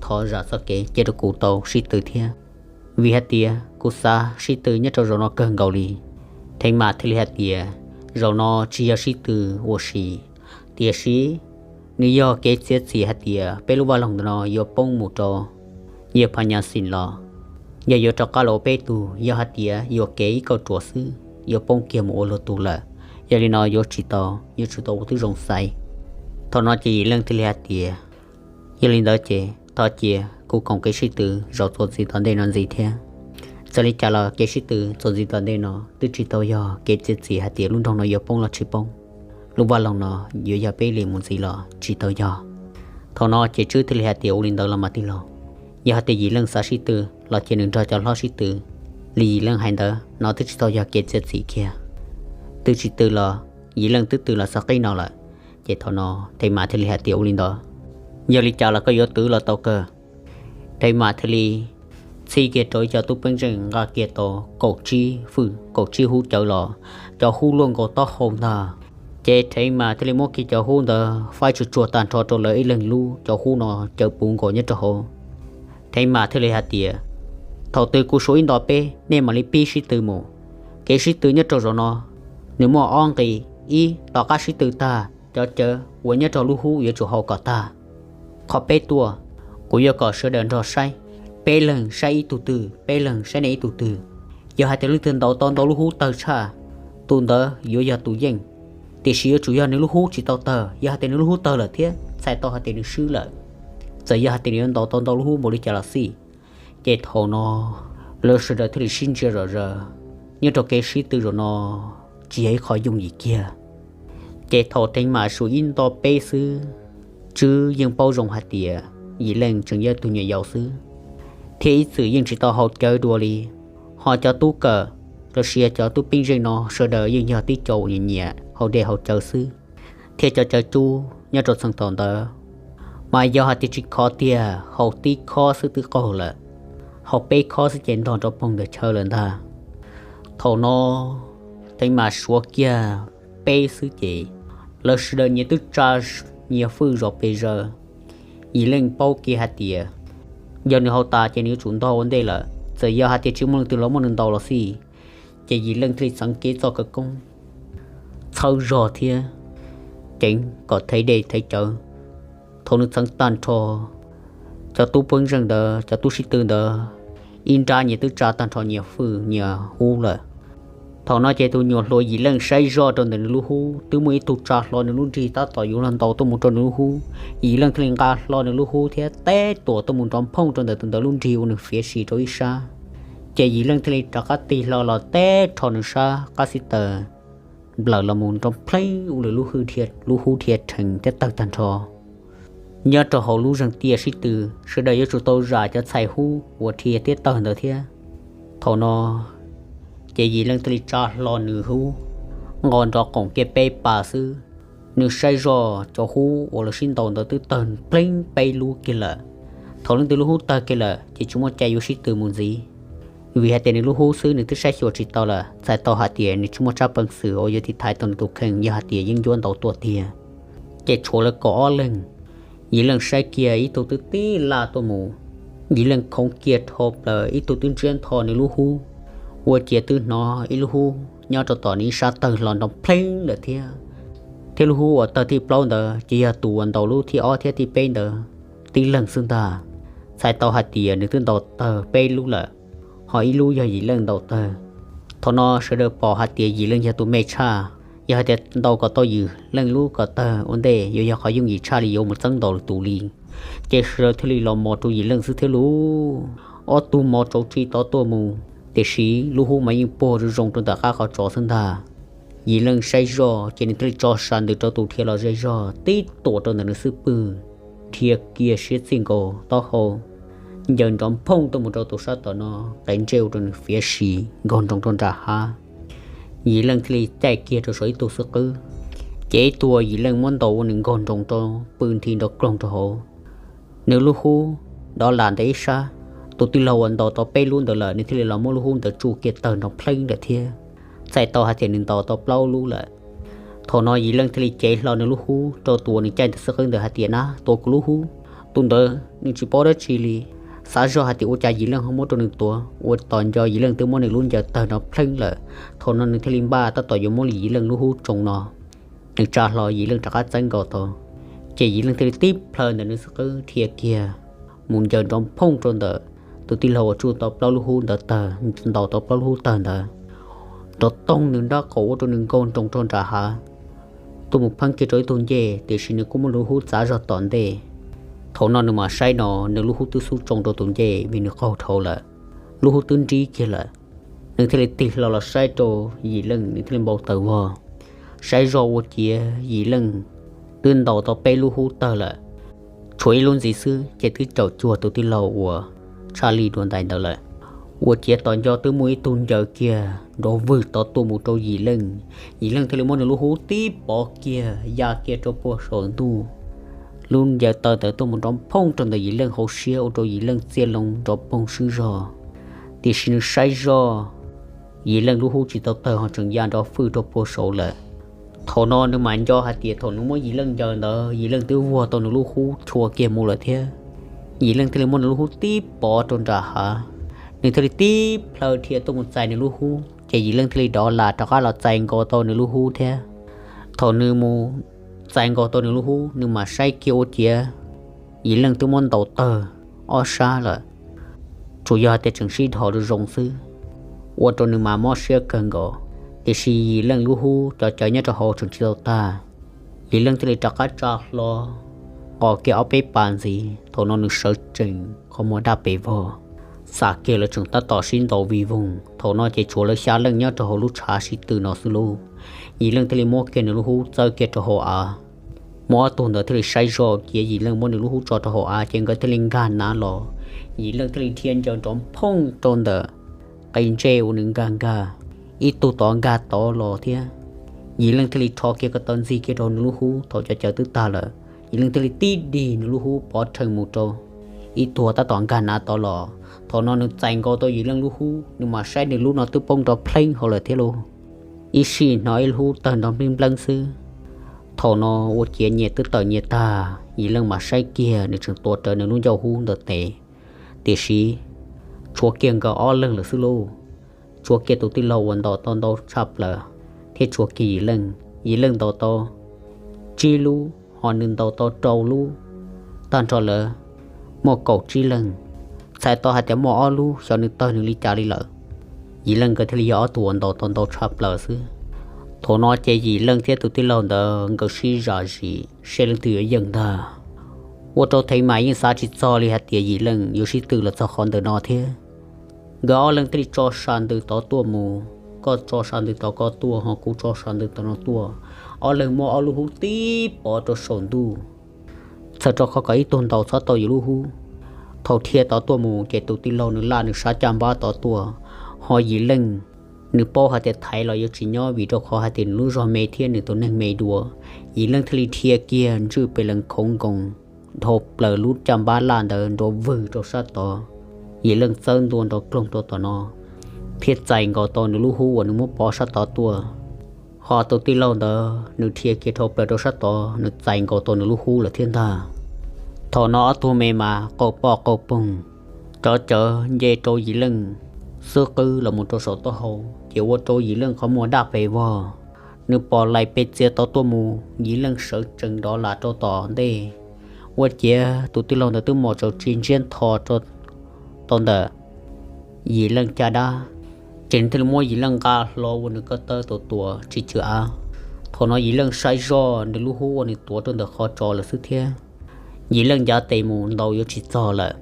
thov zam txoj kev cia rau kuv tau sib tw thiab, vim hais tias kuv xav sib tw nyob rau zaum no kawg nkaus li. Theev Mas thiaj li hais tias, Zaum no tsis yog sib tw ua si, tiam sis nws yog kev txiav txim hais tias peb lub vaj loog ntawm no yuav poob mus rau yawg Phas Nyas Xis los, yog yuav rov qab los ua peb tug, yog hais tias yuam kev ib kauj ruam xwb yuav poob kiag mus ua luag tug lawm. Yog li no yuav tsis tau, yuav tsum tau ua tib zoo xaiv. Thaum no ces Yim Leej thiaj li hais tias, Yog li ntawd ces thov cia kuv koom kev sib tw zaum txuas ntxiv tom ntej no ntxiv thiab. Txawm li cas los kev sib tw txuas ntxiv tom ntej no twb tsis tau yog kev txiav txim hais tias lub nroog no yuav poob los tsis poob, lub vaj loog no yuav yog peb li mus ntxiv los tsis tau yog. Thaum no ces Tswb thiaj li hais tias, Ua li ntawd los mas tij laug, yog hais tias Yim Leej xav sib tw los cia nws nrog cov hlob sib tw, li Yim Leej hais ntawd no twb tsis tau yog kev txiav txim kiag. Twb tsis tw los Yim Leej twb tw los txog qib no lawm. Ces thaum no Theev Mas thiaj li hais tias, Ua li ntawd, yog li cas los koj yuav tw los tau kawg. Theev Mas thiaj li txhij kiag rau ib co tub pej xeem nqa kiag tau kaum tsib fwj kaum tsib hub cawv los, cov hub luaj nkaus taub hau ntag. Ces Theev Mas thiaj li muab kiag cov hub ntawd faib tsuag tsuag tag nrho rau lawv ib leeg lub, cov hub no cawv puv nkaus nyob rau hauv. Theev Mas thiaj li hais tias, Thaum twg kuv suav ib nto peb nej mam li pib sib tw mus. Kev sib tw nyob rau zaum no nws muaj ob nqi. Ib, tom qab sib tw tag cov cawv uas nyob rau lub hub yuav tsum haus kom tag. Qhov peb tuaj, kuv yuav kom sawv daws nrog saib, peb leeg saib ib tug twg, peb leeg saib nej ib tug twg. Yog hais tias leej twg ntaus tau ntau lub hub tawg tshaj, tus ntawd yuav yog tus yeej. Tiam sis yuav tsum yog nws lub hub tsis tau tawg, yog hais tias nws lub hub tawg lawm thiab txhais tau hais tias nws swb lawm, txawm yog hais tias nws yuav ntaus tau ntau lub hub npaum li cas los xij. Ces thaum no lawv sawv daws thiaj li sib ntsia zom zaws, nyob rau kev sib tw zaum no tsis yog ib qho yooj yim kiag. Ces thaum Theev Mas suav ib nto peb xwb, Tswb yeej paub zoo hais tias Yim Leej tseem yog tus nyuam yaus xwb, thiab ib txwm yeej tsis tau haus cawv dua li. Ho cov tub kawm los sis cov tub pej xeem no sawv daws yeej yog tib co uas nyiam nyiam haus dej haus cawv xwb, thiab cov cawv cub nyob rau txheej thaum ntawd mas yog hais tias tsis khov tiag haus tib khob xwb twb qaug lawm, haus peb khob xwb ces ntog rau poog ntawm chaw lawm ntag. Thaum no Theev Mas suav kiag peb xwb ces lawv sawv daws nyias twb tsa nyias fwj zom pes zaws. Yim Leej paub kiag hais tias yog nws haus tas ces nws yuav tsum ntog ua ntej lawm, txawm yog hais tias tsis muaj leej twg los muab nws ntaus los xij. Ces Yim Leej thiaj li txeev kiag txoj khawv koob txhawb zog thiab ceev kom thev dej thev cawv. Thaum nws txeev tag nrho cov tub pej xeem ntawd, cov tub sib tw ntawd, ib nrab nyias twb tsa tag nrho nyias fwj nyias hub lawm. Thaum no ces tus nyuam hluas Yim Leej saib zoj rau ntawm nws lub hub, twb muaj ib tug tsa hlo nws lub nrig tab tom yuav los ntaus tuaj mus rau nws lub hub. Yim Leej thiaj li nqa hlo nws lub hub thiab teb tuam tuaj mus nrov nphooj rau ntawm tus ntawd lub nrig ua nws fiav si rau ib sab. Ces Yim Leej thiaj li rov qab tig hlo los teb rho nws sab qab xib taws nplawm los mus nrov npleeb ua lwm lub hub dhia rhees thiab tawg tag nrho. Nyob rau hauv lub zeeg tiaj sib tw, sawv daws yuav tsum tau zam cov txhais hub uas dhia thiab tawg ntawd thiab. Thaum no ces Yim Leej thiaj li tsa hlo nws hub, nqos nrov qoom kiag peb pas xwb, nws saib zoj cov hub uas lawv sib ntaus ntawd twb tawg npleeb peb lub kiag lawm. Thaum leej twg lub hub tawg kiag lawm ces tsis muaj cai yuav sib tw mus ntxiv. Vim hais tias nws lub hub xwb nws twb saib xyuas tsis tau lawm, txhais tau hais tias nws tsis muaj tsab peev xwm uas yuav tiv thaiv tau nws tus kheej yog hais tias yeeb ncuab ntau tuaj tiag. Ces tshuav lawv kaum ob leeg, Yim Leej saib kiag ib tug twb tib laj tuaj mus, Yim Leej khoov kiag dhau plaws ib tug twb ntsiab ntho nws lub hub. Ua ciav twb hnov ib lub hub nyob rau tom nws ib sab tawg hlo nrov npleeb lawm thiab. Thiab lub hub uas tawg thib plaub ntawd ces yog tus uas ntaus lub thib ob thiab thib peb ntawd tib leeg xwb ntag. Txhais tau hais tias nws twb ntaus tawg peb lub lawm, ho ib lub yog Yim Leej ntaus tawg. Thaum no sawv daws pom hais tias Yim Leej yog tus me tshaj, yog hais tias ntaus kom tau Yim Leej lub kom tawg ua ntej yuav yog qhov yooj yim tshaj li yuav mus txeeb ntaus tus li. Ces sawv daws thiaj li los mos rau Yim Leej xwb thiab lauj. Ob tug mos rau tsis tau tuaj mus, tiam sis lub hub mas yeej puag zoo zoo rau ntawm qab qhov tsos xwb ntag. Yim Leej saib zoj ces nws thiaj li tso sas ntws rau tus dhia los ze zog tib tuam rau ntawm nws xub pwg, dhia kiag siab txij nkaus taub hau, ncaws nrov nphooj tuaj mus rau tus sab tom no, qe ntsej ua rau nws fiav si nkaug nroos rau nram hav. Yim Leej thiaj li caij kiag rau saum ib tug xub qwb, ces ib tug Yim Leej muab ntaus ua nws nkaug nroos rau pw nthi nrov kloog rau hauv. Nws lub hub dov lam ntawm ib sab, tus tij laug uas ntaus tau peb lub ntawd lawm nws thiaj li los muab lub hub ntawd tsuj kiag tawg nrov npleeb lawm thiab. Txhais tau hais tias nws ntaus tau plaub lub lawm. Thaum no Yim Leej thiaj li cev hlo nws lub hub rau tus uas nws caij ntawm xub qwb ntawd hais tias, Nab, tuav kuv lub hub. Tus ntawd nws tsis paub dab tsi li, xav zoj hais tias ua cas Yim Leej ho muab rau nws tuav. Ua tos nco Yim Leej twb muab nws lub ncaws tawg nrov npleeb lawm. Thaum no nws thiaj li npaj tab tom yuav muab Yim Leej lub hub tsoo no, nws tsa hlo Yim Leej rov qab txeeb nkaus tau. Ces Yim Leej thiaj li tib plhaw ntawm nws xub qwb dhia kiag mus ncaws nrov nphooj rau ntawm tus tij laug uas tsuj tau plaub lub hub ntawd tawg, ntaus tau plaub lub hub tawg ntawd, nrov toog nws nrab qaum ua rau nws nkaug nroos rau nram hav, tuaj mus pheeb kiag rau ib tug ncej, tiam sis nws kuj muab nws lub hub txav zog tom ntej. Thaum no nws mam saib no nws lub hub twb xub tsoo rau tus ncej vim nws qaug dhau lawm, lub hub twb nrib kiag lawm. Nws thiaj li tig hlo los saib rau Yim Leej, nws thiaj li npau taws vog, saib zoj ua ciav Yim Leej twb ntaus tau peb lub hub tawg lawm, tshuav ib lub ntxiv xwb ces twb caum cuag tus tij laug uas tshaj lij dua ntais ntawd lawm. Ua ciav tos nco twb muaj ib tug ncaws kiag nrov vwg tod tuaj mus rau Yim Leej. Yim Leej thiaj li muab nws lub hub tib pov kiag ya kiag rau puag saum ntuj. Lub ncaws tawg ntawd tuaj mus nrov nphooj rau ntawm Yim Leej hauv siab ua rau Yim Leej txiaj loo nrov poog swb zog. Tiam sis nws saib zoj, Yim Leej lub hub tsis tau tawg ho tseem ya nrov fwj rau puag saud lawm. Thaum no nws mam nco hais tias thaum nws muab Yim Leej ncaws ntawd Yim Leej twb vuag tau nws lub hub chua kiag mus lawm thiab. Yim Leej thiaj li muab nws lub hub tib pov rau nram hav, nws thiaj li tib plhaw dhia tuaj mus txais nws lub hub ces Yim Leej thiaj li dov lam rov qab los txais nkaus tau nws lub hub thiab. Thaum nws mus txais nkaus tau nws lub hub nws mam saib kiag ua ciav Yim Leej twb muab ntaus tawg ob sab lawm, tsuas yog hais tias tseem sib dhos zoo zoo xwb, ua rau nws mas mob siab kawg nkaus. Tiam sis Yim Leej lub hub cov cawv nyob rau hauv tseem tsis tau tag. Yim Leej thiaj li rov qab tsa hlo, nqos kiag ob peb pas ntxiv, thaum no nws sawv tsees qhov muag daj pes vog, xam kiag lawv tseem tab tom sib ntaus vij voog. Thaum no ces tshuav lawv xya leej nyob rau hauv lub tshav sib tw no xwb lauj. Yim Leej thiaj li muab kiag nws lub hub txawb kiag rau hauv av. Muaj ob tug ntawd thiaj li saib zoj cia Yim Leej muab nws lub hub tso rau hauv av ces nkawd thiaj li nkag nav los. Yim Leej thiaj li dhia ncaws nrov nphooj rau ntawm qe ntsej uas nws nkag nkag, ib tug tod nkag tod los thiab. Yim Leej thiaj li rho kiag ko taw ntxig kiag rau nws lub hub thaum cov cawv twb tag lawm. Yim Leej thiaj li tib dig nws lub hub pov rhees mus rau ib tug tab tom nkag nav tod los. Thaum no nws txais nkaus tau Yim Leej lub hub, nws mam saib nws lub no twb poob nrov npleeb hauv lawm thiab lauj. Ib sij hnov ib lub hub tawg nrov npleeb npleeb xwb. Thaum no ua ciav nyias twb tawm nyias tag, Yim Leej mam saib kiag nws tseem tuav rawv nws lub ncauj hub ntawm tes. Tiam sis tshuav kiag nkawd ob leeg lawm xwb lauj. Tshuav kiag tus tij laug uas ntaus tau ntau tshaj plaws, thiab tshuav kiag Yim Leej. Yim Leej ntaus tau tsib lub, ho nws ntaus tau rau lub, tag nrho lawv muaj kaum tsib leeg. Txhais tau hais tias muaj ob lub xyov nws tawg nws li cas li lawm. Yim Leej nkawd thiaj li yog ob tug uas ntaus tau ntau tshaj plaws xwb. Thaum no ces Yim Leej thiab tus tij laug ntawd nkawd sib zam zis seb leej twg yuav yeej ntag. Ua rau Theev Mas yeej xav tsis txog li hais tias Yim Leej yuav sib tw los txog qhov ntawm no thiab. Nkawd ob leeg thiaj li tso sas ntws tod tuaj mus, koj tso sas ntws tod koj tuaj ho kuv tso sas ntws tod no tuaj. Ob leeg muab ob lub hub tib pov rau saum ntuj, txhawm rau qhov kom ib tug ntaus txhob tau yus lub hub. Thaum dhia tod tuaj mus ces tus tij laug nws laj nws sab caj npab tod tuaj, ho Yim Leej nws paub hais tias thaiv los yuav tsis nyob vim rau qhov hais tias nws lub zog me thiab nws tus neeg me dua. Yim Leej thiaj li dhia kiag ntswj pes lees khoov nkoos dhau plaws lub caj npab laj ntawd nrov vwg rau sab tod. Yim Leej txawb ntua nrov kloog rau tom no, thiab txais nkaus tau nws lub hub uas nws muab pov sab tod tuaj. Ho tus tij laug ntawd nws dhia kiag dhau plaws rau sab tod, nws txais nkaus tau nws lub hub lawm thiab ntag. Thaum no ob tug me mas qaug poj qaug poog, rov cawv nce rau Yim Leej xub qwb los mus rau saum taub hau, ces ua rau Yim Leej qhov muag daj pes vog. Nws pom lais pes txiav tod tuaj mus, Yim Leej sawv tsees nrov las rau tom ntej. Ua ciav tus tij laug ntawd twb mos tsaus tsis ntsiab ntho rau tau ntawm Yim Leej caj dab, ces nws thiaj li muab Yim Leej nqa hlo ua nws ko taw tuam tuam tsis cwm av. Thaum no Yim Leej saib zoj nws lub hub uas nws tuav rau ntawm qhov tsos lawm xwb thiab. Yim Leej ncav tes mus ntaus yuav tsis txog lawm,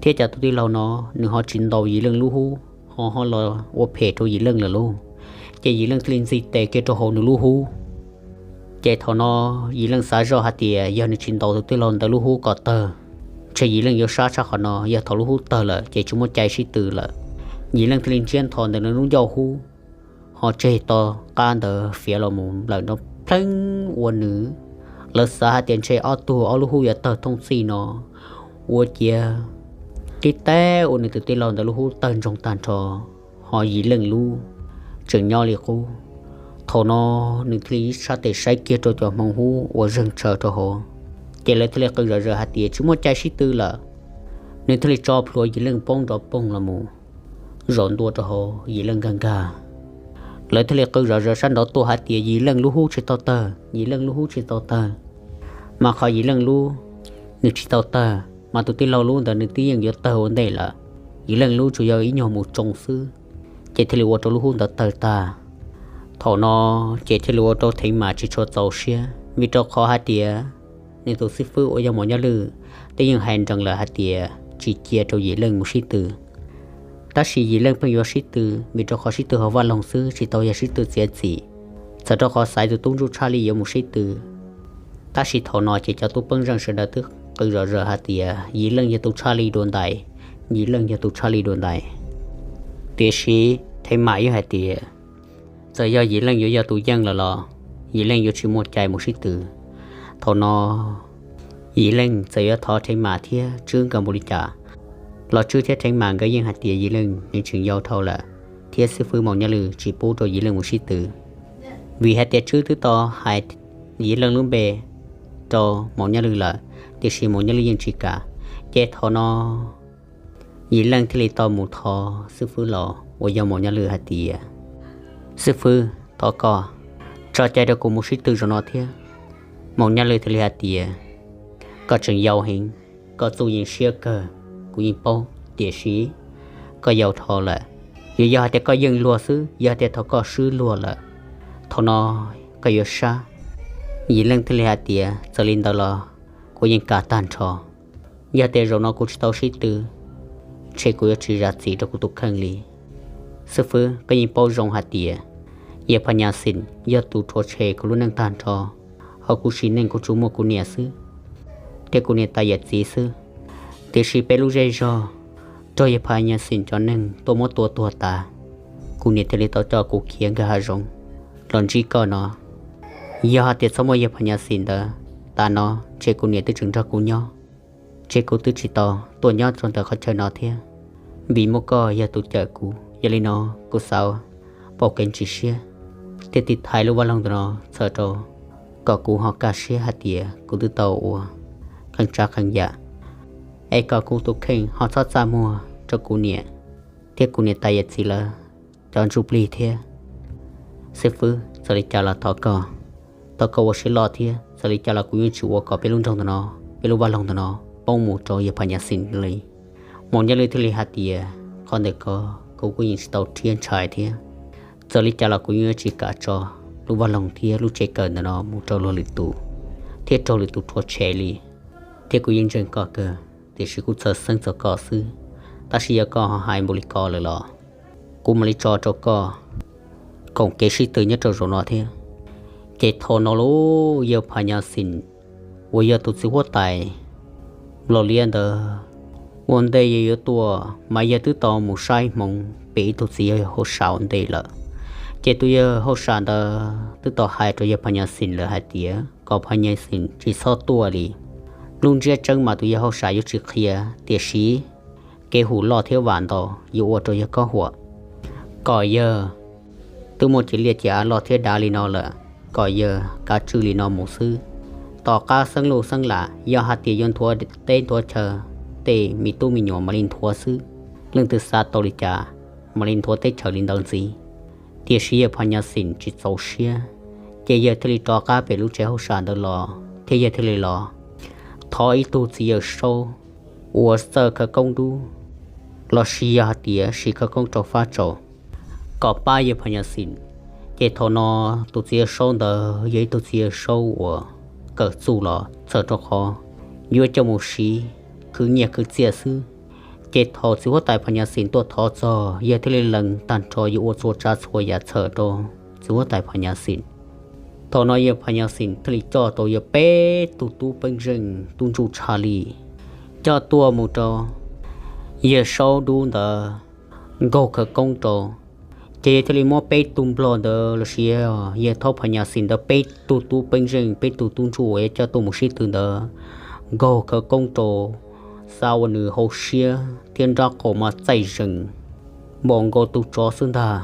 thiab cas tus tij laug no nws ho tsis ntaus Yim Leej lub hub, ho ho los ua phem rau Yim Leej lawm lauj. Ces Yim Leej thiaj li ntxig tes kiag rau hauv nws lub hub. Ces thaum no Yim Leej xav zoj hais tias yog nws tsis ntaus tus tij laug ntawd lub hub kom tawg, ntshe Yim Leej yuav sab tshaj qhov no, yog thaum lub hub tawg lawm ces tsis muaj cai sib tw lawm. Yim Leej thiaj li ntsiab ntho ntawm nws lub ncauj hub, ho tseg tau qab ntawd fiav los mus nplawm nrov plheeb ua nws. Lawv xav hais tias ntshe ob tug ob lub hub yuav tawg thooj txij no. Ua ciav tib teb ua nws tus tij laug ntawd lub hub tawg ntsoog tag nrho, ho Yim Leej lub tseem nyob li qub. Thaum no nws thiaj li ib sab tes saib kiag rau cov hmoov hub uas zeeg tshaws rau hauv, ces lawv thiaj li qw zom zaws hais tias tsis muaj cai sib tw lawm. Nws thiaj li tso plhuav Yim Leej poob nrov poog los mus zaum ntua rau hauv Yim Leej nkag nkag. Lawv thiaj li qw zom zaws sab nraud tuaj hais tias Yim Leej lub hub tsis tau tawg, Yim Leej lub hub tsis tau tawg. Mas qhov Yim Leej lub nws tsis tau tawg, mas tus tij laug lub ntawd nws twb yeej yuav tawg ua ntej lawm. Yim Leej lub tsuas yog ib nyuag mus tsoo xwb, ces thiaj li ua rau lub hub ntawd tawg tag. Thaum no ces thiaj li ua rau Theev Mam tsis tshua txaus siab, vim rau qhov hais tias nws tus xib fwb uas yog Maum Nyaj Lwj twb yeej hais nrees lawm hais tias tsis cia rau Yim Leej mus sib tw. Tab sis Yim Leej pheej yuav sib tw, vim rau qhov sib tw hauv vaj loog xwb tsis tau yog sib tw txiav txim. Txawm rau qhov xaiv tus tub ntsuj tshaj li yuav mus sib tw, tab sis thaum no ces cov tub pej xeem sawv daws twb qw zom zaws hais tias Yim Leej yog tus tshaj li dua ntais, Yim Leej yog tus tshaj li dua ntais. Tiam sis Theev Mam yeej hais tias txawm yog Yim Leej yuav yog tus yeej lawm los Yim Leej yuav tsis muaj cai mus sib tw. Thaum no Yim Leej txawm yuav thov Theev Mam thiab Tswb nkawd npaum li cas los Tswb thiab Theev Mam nkawd yeej hais tias Yim Leej nws tseem yau dhau lawm, thiab xib fwb Maum Nyaj Lwj tsis pub rau Yim Leej mus sib tw. Vim hais tias Tswb twb tau hais Yim Leej lub npe rau Maum Nyaj Lwj lawm, tiam sis Maum Nyaj Lwj yeej tsis kam. Ces thaum no Yim Leej thiaj li tau mus thov xib fwb los uas yog Maum Nyaj Lwj hais tias, xib fwb, thov koj tso cai rau kuv mus sib tw zaum no thiab. Maum Nyaj Lwj thiaj li hais tias, koj tseem yau heev, koj txuj yeej siab kawg, kuv yeej paub, tiam sis koj yau dhau lawm. Yuav yog hais tias koj yeej luag xwb, yog hais tias thaum koj swb luag lawm, thaum no koj yuav sab. Yim Leej thiaj li hais tias, txawm li ntawd los kuv yeej kam tag nrho. Yog tias zaum no kuv tsis tau sib tw, ntshe kuv yuav tsis zam txim rau kuv tus kheej li. Xib fwb, koj yeej paub zoo hais tias Yawg Phas Nyas Xis yog tus rhuav tshem kuv lub neej tag nrho, ho kuv sim neej kuv tsuas muaj kuv niam xwb, thiab kuv niam tais yawm txiv xwb. Tiam sis peb lub zej zog raug Yawg Phas Nyas Xis cov neeg tuaj muab tua tuag tas, kuv niam thiaj li tau coj kuv khiav nkag hav zoov los ntsib koj no. Yog hais tias txhob muaj Yawg Phas Nyas Xis ntawd, tas no ntshe kuv niam twb tseem nrog kuv nyob, ntshe kuv twb tsis tau tuaj nyob rau ntawm qhov chaw no thiab. Vim muaj koj yog tus cawm kuv, yog li no kuv xav pauj kev ntsis siab thiab tiv thaiv lub vaj loog ntawm no txhawm rau kom kuv ho kaj siab hais tias kuv twb tau ua qee tsav qee yam, es kom kuv tus kheej ho txhob txaj muag rau kuv niam thiab kuv niam tais yawm txiv lawv cov ntsuj plig thiab. Xib fwb, txawm li cas los thov koj, thov koj ua siab loj thiab, txawm li cas los kuv yeej tsis ua kom peb lub nroog ntawm no, peb lub vaj loog ntawm no poob mus rau Yawg Phas Nyas Xis li. Maum Nyaj Lwj thiaj li hais tias, qhov ntawm ko kuv kuj yeej tsis tau rhiab ntshai thiab. Txawm li cas los kuv yeej yuav tsis kam tso lub vaj loog thiab lub tsev kawm ntawm no mus rau luag lwm tus thiab raug lwm tus rhuav tshem li. Thiab kuv yeej ntseeg koj kawg, tiam sis kuv txhawj xeeb txog koj xwb. Tab sis yog koj ho hais npaum li ko lawm los kuv mam li tso rau koj koom kev sib tw nyob rau zaum no thiab. Ces thaum no lauj, Yawg Phas Nyas Xis uas yog tus txiv huab tais Nplaum Liab ntawd, ua ntej yawg yuav tuaj mas yawg twb tau mus saib hmoov pem ib tug txiv yawg hauj sam ua ntej lawm. Ces tus yawg hauj sam ntawd twb tau hais rau Yawg Phas Nyas Xis lawm hais tias kom Phas Nyas Xis tsis txhob tuaj li. Lub ntsiab tseeb mas tus yawg hauj sam yuav tsis qhia, tiam sis kev hum loj thiab vam ntau yuav ua rau yawg kob huam. kom yawg twb muaj cim liaj cim av loj thiab dav li no lawm, kom yawg kav tswj li no mus xwb. Tom qab xeeb luj xeeb lam yog hais tias yuav nthuav teb nthuav chaw, tej me tub me nyuam mam li nthuav xwb. Leej twg xav tau li cas mam li nthuav teb chaws li ntawd ntxiv. Tiam sis yawg Phas Nyas Xim tsis txaus siab, ces yawg thiaj li rov qab pem lub tsev hauj sam ntawd los thiab yawg thiaj li los thov ib tug txiv yawg saub uas txawj khawv koob dub, los sis yog hais tias siv khawv koob rau fab tsaus, kom pab yawg Phas Nyas Xim. Ces thaum no tus txiv yawg saub ntawd yog ib tug txiv yawg saub uas kawm txuj los txhawm rau qhov yuav coj mus siv khwv nyiaj khwv txiaj xwb. Ces thaum txiv huab tais Phas Nyas Xim tuaj thov txog, yawg thiaj li lees tag nrho yuav ua txhua tsav txhua yam txhawm rau txiv huab tais Phas Nyas Xim. Thaum no yawg Phas Nyas Xim thiaj li coj tau yawg peb tug tub peeb zeej tub ntsuj tshaj li coj tuaj mus rau yawg saub dub ntawd nkaug khawv koob rau. Ces yawg thiaj li muab peb tug nplog ntawd los sis yawg thaub Phas Nyas Xim ntawd peb tug tub peeb zeej peb tug tub ntsuj uas yawg coj tuaj mus sib tw ntawd nkaug khawv koob rau, xav ua nws hauv siab thiab nrab qaum mas txaij zees npaum nkaus tus tsov xwb ntag.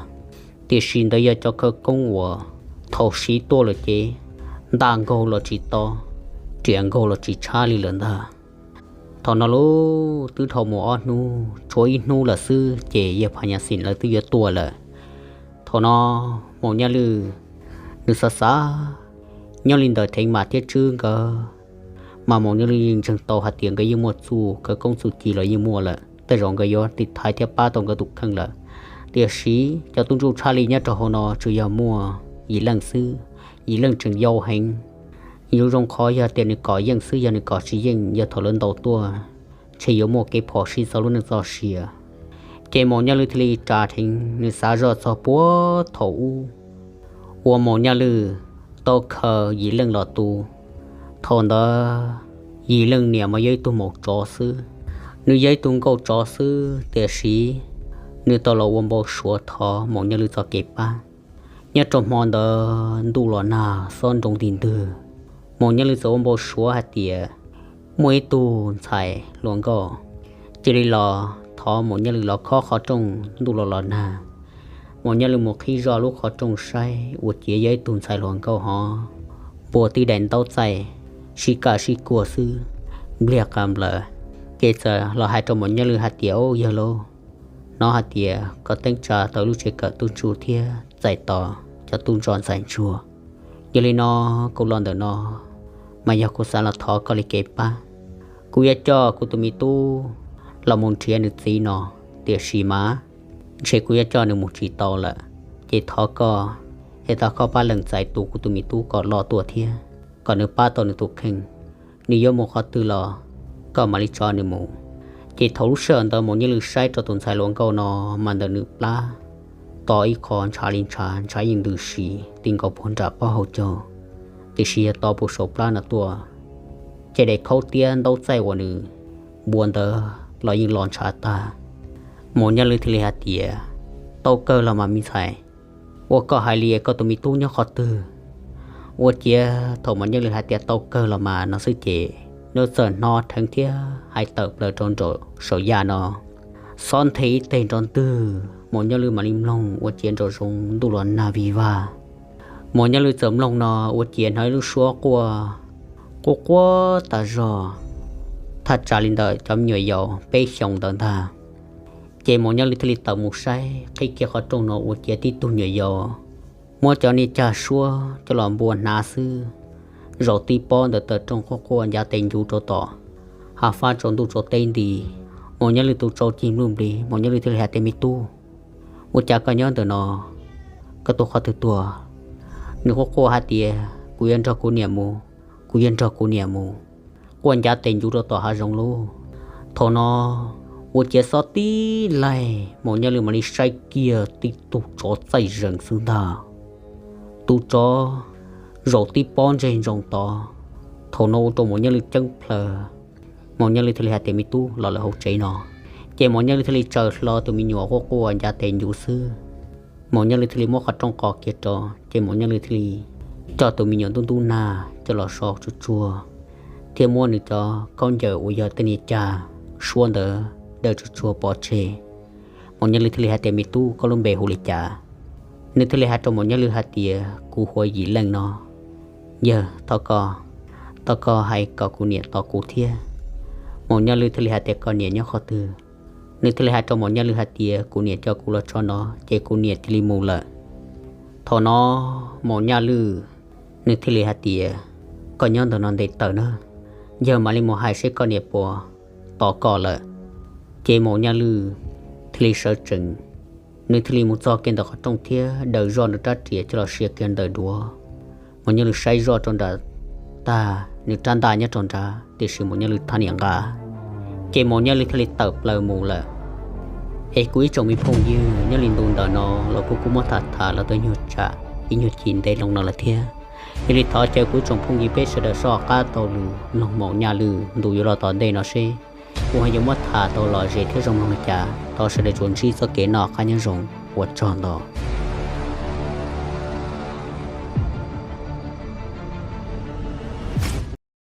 Tiam sis ntawd yog cov khawv koob uas thaum siv tuaj lawm ces ntaj nkaug los tsis to, riam nkaug los tsis tshab li lawm ntag. Thaum no lub twb dhau mus ob hnub tshuav ib hnub lawm xwb ces yawg Phas Nyas Xim lawv twb yuav tuaj lawm. Thaum no Maum Nyaj Lwj nws xav xav nyob li ntawm Theev Mam thiab Tswb nkawd, mas Maum Nyaj Lwj yeej ntseeg tau hais tias nkawd yeej muaj txuj khawv koob txuj ci los yeej muaj lawm, tej zaum nkawd yuav tiv thaiv thiab pab tau nkawd tus kheej lawm. Tiam sis cov tub ntsuj tshaj li nyob rau hauv no tsuas yog muaj yim leej xwb, yim leej tseem yau heev. Yuav zoo qhov yog tias nws kom yeej xwb, yog nws kom tsis yeej yog thaum lawv ntaus tuaj ntshe yuav muaj kev phom sij txog lub neej txoj sia. Ces Maum Nyaj Lwj thiaj li ras dheev nws xav zoj txog puag thaum ub uas Maum Nyaj Lwj tau khaws yim leej los tu. Thaum ntawd yim leej niam mas yog ib tug maum tsov xwb, nws yog ib tug nkauj tsov xwb, tiam sis nws tau los ua npau suav thov Maum Nyaj Lwj txoj kev pab. Nyob rau hmo ntawd ntuj los nag xob nroo nti ntwg, Maum Nyaj Lwj txawm ua npau suav hais tias muaj ib tug ntxhais hluas nkauj cia li los thov Maum Nyaj Lwj los khob qhov rooj ntuj los los nag. Maum Nyaj Lwj mus qhib zoj lub qhov rooj saib ua ciav yog ib tug ntxhais hluas nkauj hov npua tib daim ntaub txaij sib kaj sib kuag xwb, npliag qas nplawm. Ces txawm los hais rau Maum Nyaj Lwj hais tias, Au yawg lauj, hnov hais tias koj teeb tsa tau lub tsev kawm tub ntsuj thiab txais tos cov tub ntsuj ntxhais ntsuag. Yog li no kuv los ntawm no mas yog kuv xav los thov koj li kev pab. Kuv yuav coj kuv tus me tub los mus nrhiav nws txiv no, tiam sis mas ntshe kuv yuav coj nws mus tsis tau lawm. Ces thov koj es thov koj pab lees txais tus kuv tus me tub kom loj tuaj thiab kom nws pab tau nws tus kheej. Nws yuav mus qhov twg los koj mam li tso nws mus. Ces thaum lub sij hawm ntawd Maum Nyaj Lwj saib rau tus ntxhais hluas nkauj no mas ntawm nws plab to ib qho ntshav li ntshav, ntshav yeej ntws si ti nkaus puag nram pob hauv caug. Tiam sis yog to puag saum plab no tuaj, ces daim khaub tiab ntaub txaij uas nws npua ntawd los yeej los ntshav tag. Maum Nyaj Lwj thiaj li hais tias, Tau kawg los mas me ntxhais, ua koj hais li, koj tus me tub nyob qhov twg? Ua ciav thaum Maum Nyaj Lwj hais tias tau kawg los mas no xwb ces nws txawm hno dheev thiab hais tawm plaws rau nraum saum yaj no. Xob nthe ib teg nrov ntwg, Maum Nyaj Lwj mam li mloog ua ciav nraum zoov ntuj los nag vig vag. Maum Nyaj Lwj txawm mloog no ua ciav hnov ib lub suab quaj quaj quaj tas zog, thaj tsam li ntawm cov me nyuam yaus peb xyoos ntawd ntag. Ces Maum Nyaj Lwj thiaj li tawm mus saib, qhib kiag qhov rooj no ua ciav tib tug nyuam yaus muab cov niag cag suab coj los npua hnav xwb, zaum tib pob ntawm taw rooj quaj quaj ncav tes ncuv rau tom hav fab tsaus ntuj tsaus teb nti. Maum Nyaj Lwj tus tsaus cig npluj nplis, Maum Nyaj Lwj thiaj li hais tias, Me tub, ua cas koj nyob ntawm no? Koj tuaj qhov twg tuaj? Nws quaj quaj hais tias, Kuv yuav nrog kuv niam mus, kuv yuav nrog kuv niam mus. Quaj ncav tes ncuv rau tom hav zoov lauj. Thaum no ua ciav xob tib laig, Maum Nyaj Lwj mam li saib kiag tib tug tsov txaij zees xwb ntag. Tus tsov zaum tib pob ntseg ntsoov tod. Thaum no ua rau Maum Nyaj Lwj ceeb plhaws. Maum Nyaj Lwj thiaj li hais tias, Me tub, los lawm hauv tsev no. Ces Maum Nyaj Lwj thiaj li tsaws hlo tus me nyuam quaj quaj ncav tes ncuv xwb. Maum Nyaj Lwj thiaj li muab qhov rooj qos kiag rau, ces Maum Nyaj Lwj thiaj li coj tus me nyuam ntub ntub nag coj los so tsuag tsuag, thiab muab nws cov khaub ncaws uas yog tej niag cag suab ntawd daws tsuag tsuag pov tseg. Maum Nyaj Lwj thiaj li hais tias, Me tub, koj lub npe hu li cas? Nws thiaj li hais rau Maum Nyaj Lwj hais tias, Kuv hu ua Yim Leej no. Yawg, thov koj, thov koj hais kom kuv niam tos kuv thiab. Maum Nyaj Lwj thiaj li hais tias, Koj niam nyob qhov twg? Nws thiaj li hais rau Maum Nyaj Lwj hais tias, Kuv niam coj kuv los tso no ces kuv niam cia li mus lawm. Thaum no Maum Nyaj Lwj nws thiaj li hais tias, Koj nyob ntawm no nte taws na, yawg mam li mus hais seb koj niam puas tos koj lawm. Ces Maum Nyaj Lwj thiaj li sawv tsees, nws thiaj li mus txog kiag ntawm qhov rooj thiab daws zoj nws rab riam coj los sia kiag ntawm duav. Maum Nyaj Lwj saib zoj rau nram tag, nws rab ntaj nyob rau nrad, tiam sis Maum Nyaj Lwj thab niam nqa, ces Maum Nyaj Lwj thiaj li tawm plaws mus lawm. Es kuv ib tsoom me phooj ywg, nyob li ntu ntawm no los kuv kuj muab tham tham los tau nyuag tsam ib nyuag chim ntev loo no lawm thiab. Yog li thov caw kuv ib tsoom phooj ywg peb sawv daws soj qab taug lus mloog Maum Nyaj Lwj ntu yuav los tom ntej no seb kuv ho yuav muab tham tau lom zem thiab zoo mloog li cas. Thov sawv daws tsuas ntsib txoj kev noj qab nyob zoo, ua tsaug ntau.